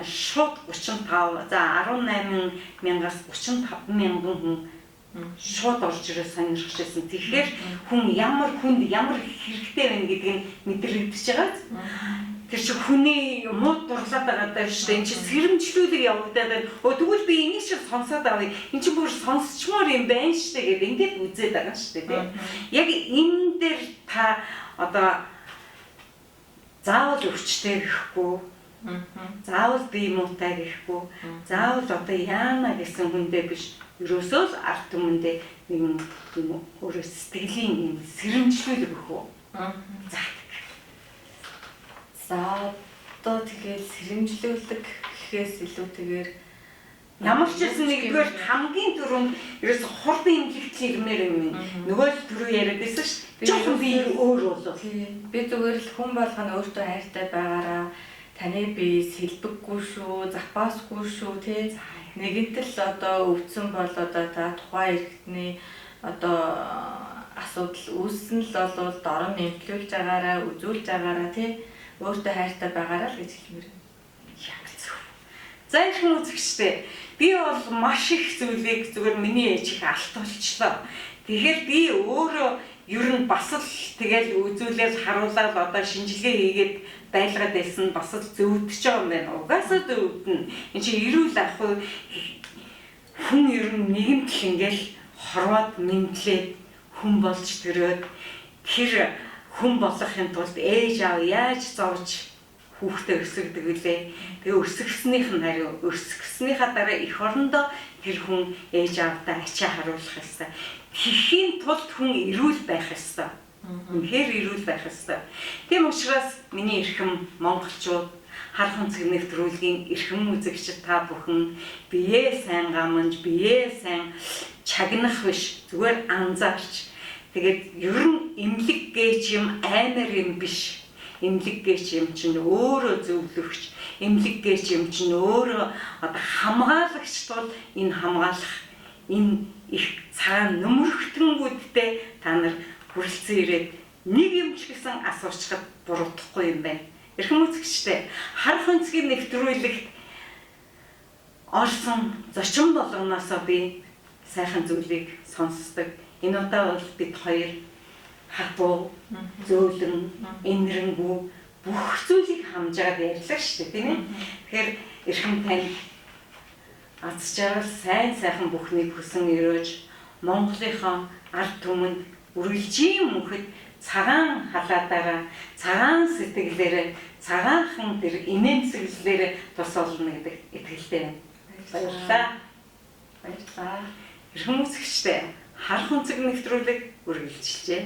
шууд 35, за 18 мянгаас 35 мянган хүн шууд орж ирээ сонирхож байсан. Тэгэхээр хүн ямар хүнд ямар хэрэгтэй байна гэдг нь мэдрэгдэж байгаа. Тэр чинь хүний мууд дурлаад байгаа даа шүү дээ. Энд чинь сэрэмжлүүлэг явагдаад байна. Өө тэгвэл би энийг чинь сонсоод авъя. Энд чинь бүр сонсчмоор юм байна шүү дээ гэдэг ингээд үзээд байгаа шүү дээ, тийм. Яг энэ дээр та одоо заавал өвчтэй гэхгүй, заавал бие муутай гэхгүй, заавал одоо яана гэсэн хүндээ биш. Ерөөсөө л ард түмэндээ нэг юм өөрөө сэтгэлийн юм сэрэмжлүүлэг өгөх үү? За. За одоо тэгэл сэрэмжлүүлэг гэхээс илүүтэйгээр ямар ч байсан нэгдүгээр хамгийн түрүүнд ерөөсөө хурдан эмнэлэгдэл ирмээр юм. Нөгөө л түрүү яриад байсан шүү дээ. Жохон би өөр болов. Би зүгээр л хүн болгоно өөртөө хайртай байгаараа таны бие сэлбэггүй шүү, запасгүй шүү тий. Нэгэнт л одоо өвдсөн бол одоо та тухайн эрхтний одоо асуудал үүссэн л болвол дорн нэмтлүүлж агаараа, үзүүлж агаараа тий өөртөө хайртай байгаараа л гэж хэлмээр. Яг зөв. За их үзэгчдээ би бол маш их зүйлийг зүгээр миний ээж их алтуулчлаа. Тэгэхээр би өөрөө ер нь бас л тэгэл үзүүлэл харуулаад одоо шинжилгээ хийгээд байлгаад байсан бас л зөвдөж байгаа юм байна. Угаасаа зөвдөнө. Энд чинь эрүүл ах хүн ер нь нэгэнт л ингээл хорвоод мэдлээд хүн болж төрөөд тэр хүн болохын тулд ээж аав яаж зовж хүүхдээ өсгөдөг вүлээ. Тэгээ өсгснийх нь хариу өсгснийхаа дараа эх орондоо тэр хүн ээж аавдаа ачаа харуулах ёстой. Тэхийн тулд хүн эрүүл байх ёстой. Үнэхээр эрүүл байх ёстой. Тийм учраас миний эрхэм монголчууд хар хүнцэг нэвтрүүлгийн эрхэм үзэгчид та бүхэн биеэ сайн гамнаж, биеэ сайн чагнах биш, зүгээр анзаарч. Тэгээд ер нь эмнэлэг гэж юм аймар юм биш. Эмнэлэг гэж юм чинь өөрөө зөвлөгч, эмнэлэг гэж юм чинь өөрөө одоо хамгаалагч тул энэ хамгаалах энэ их цагаан нөмрөхтөнгүүдтэй та нар хүрэлцэн ирээд нэг юм ч гэсэн асуучхад буруудахгүй юм байна. Эрхэм үзэгчдээ хар хүнцгийн нэвтрүүлэгт орсон зочин болгоноосоо би сайхан зүйлийг сонсдог. Энэ удаа бол бид хоёр хатуу, зөөлөн, энэрэнгүү бүх зүйлийг хамжаад ярьлаа шүү дээ, тийм ээ. Тэгэхээр эрхэм танд аз жаргал сайн сайхан бүхнийг хүсэн өрөөж Монголынхоо ард түмэнд үргэлжийн мөнхөд цагаан халаатаараа, цагаан сэтгэлээрээ, цагаанхан тэр инээмсэглэлээр тус олно гэдэг итгэлтэй байна. Баярлалаа. Баярлалаа. Эрхэм үзэгчдээ хар хүнцэг нэвтрүүлэг үргэлжилжээ.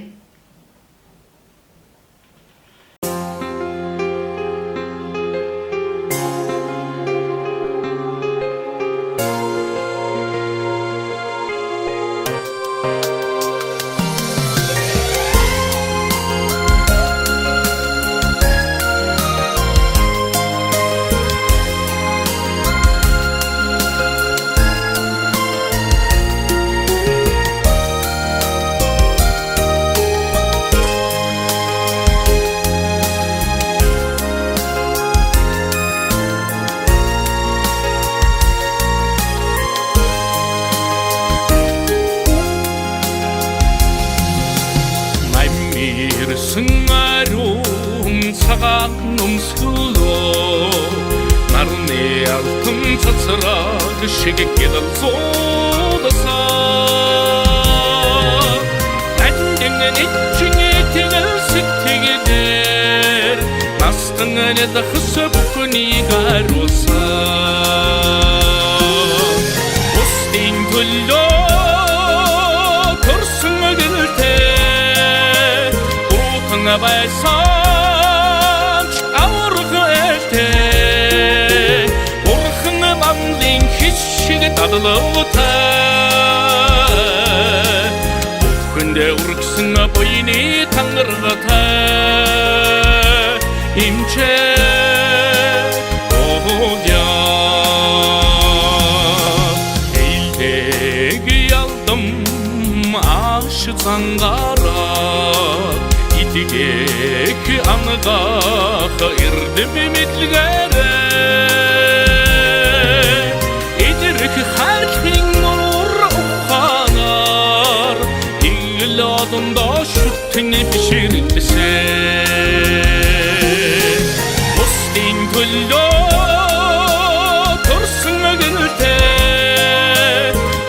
улаан өмсгөлөө нарны алтан цацраг шиг гэрэл зуулсан. Тандин ничин итгэл сэтгэлээр настан нэдхс бүхнийг хариулсан. Бусдын төлөө төрсөн гэрэлтэй буутан байсан ч аварга элтэй бурхан манлын хич шиг дадлуутай бүхэндээ үргэсэн буйны тангаргатай имчээ оодя элдэг ялдам аш цангара итгэх ангах эрдэм мэдлэгээрээ идэрх хайрлахын нуур ухаанаар игэл одондоо шүтэн биширлээ. Бусдын төлөө төрсөн гэрэлтэй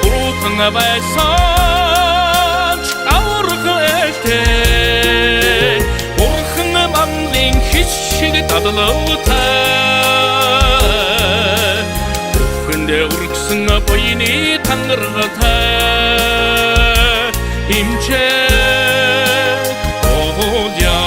буруутан байсан ч аварга элтэй бурхан манлын хич шиг дадлуутай бүхэндээ үргэсэн буйны тангаргатай имчээ оодя.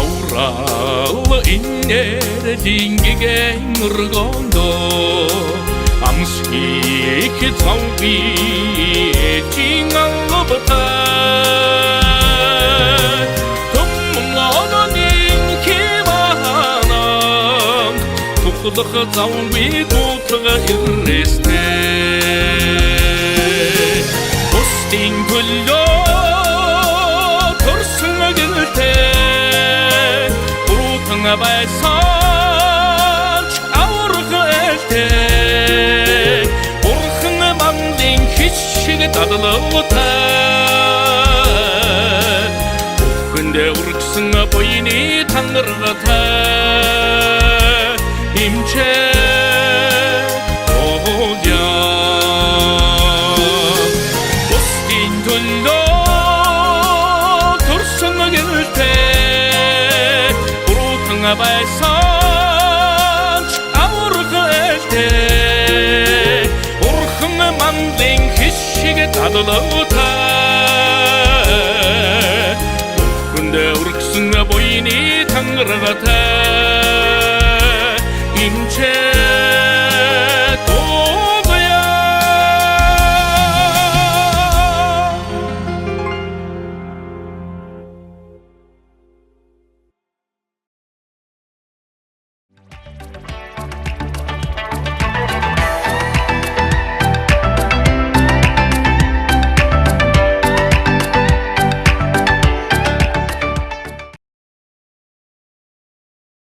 Аврал инээрлингийн өргөндөө амсхих цавби чин албатай түмэн одонын хиваанан тухлах завгүй дуудлага ирээстэй бусдын төлөө төрсөн гэрэлтэй буруутан байсан ч аварга элтэй бурхан манлын хич шиг дадлуутай бүхэндээ үргэсэн буйны тангаргатай имчээ оодя. Бусдын төлөө төрсөн гэрэлтэй буруутан байсан ч аварга элтэй бурхан манлын хич шиг дадлуутай бүхэндээ үргэсэн буйны тангаргатай имчээ.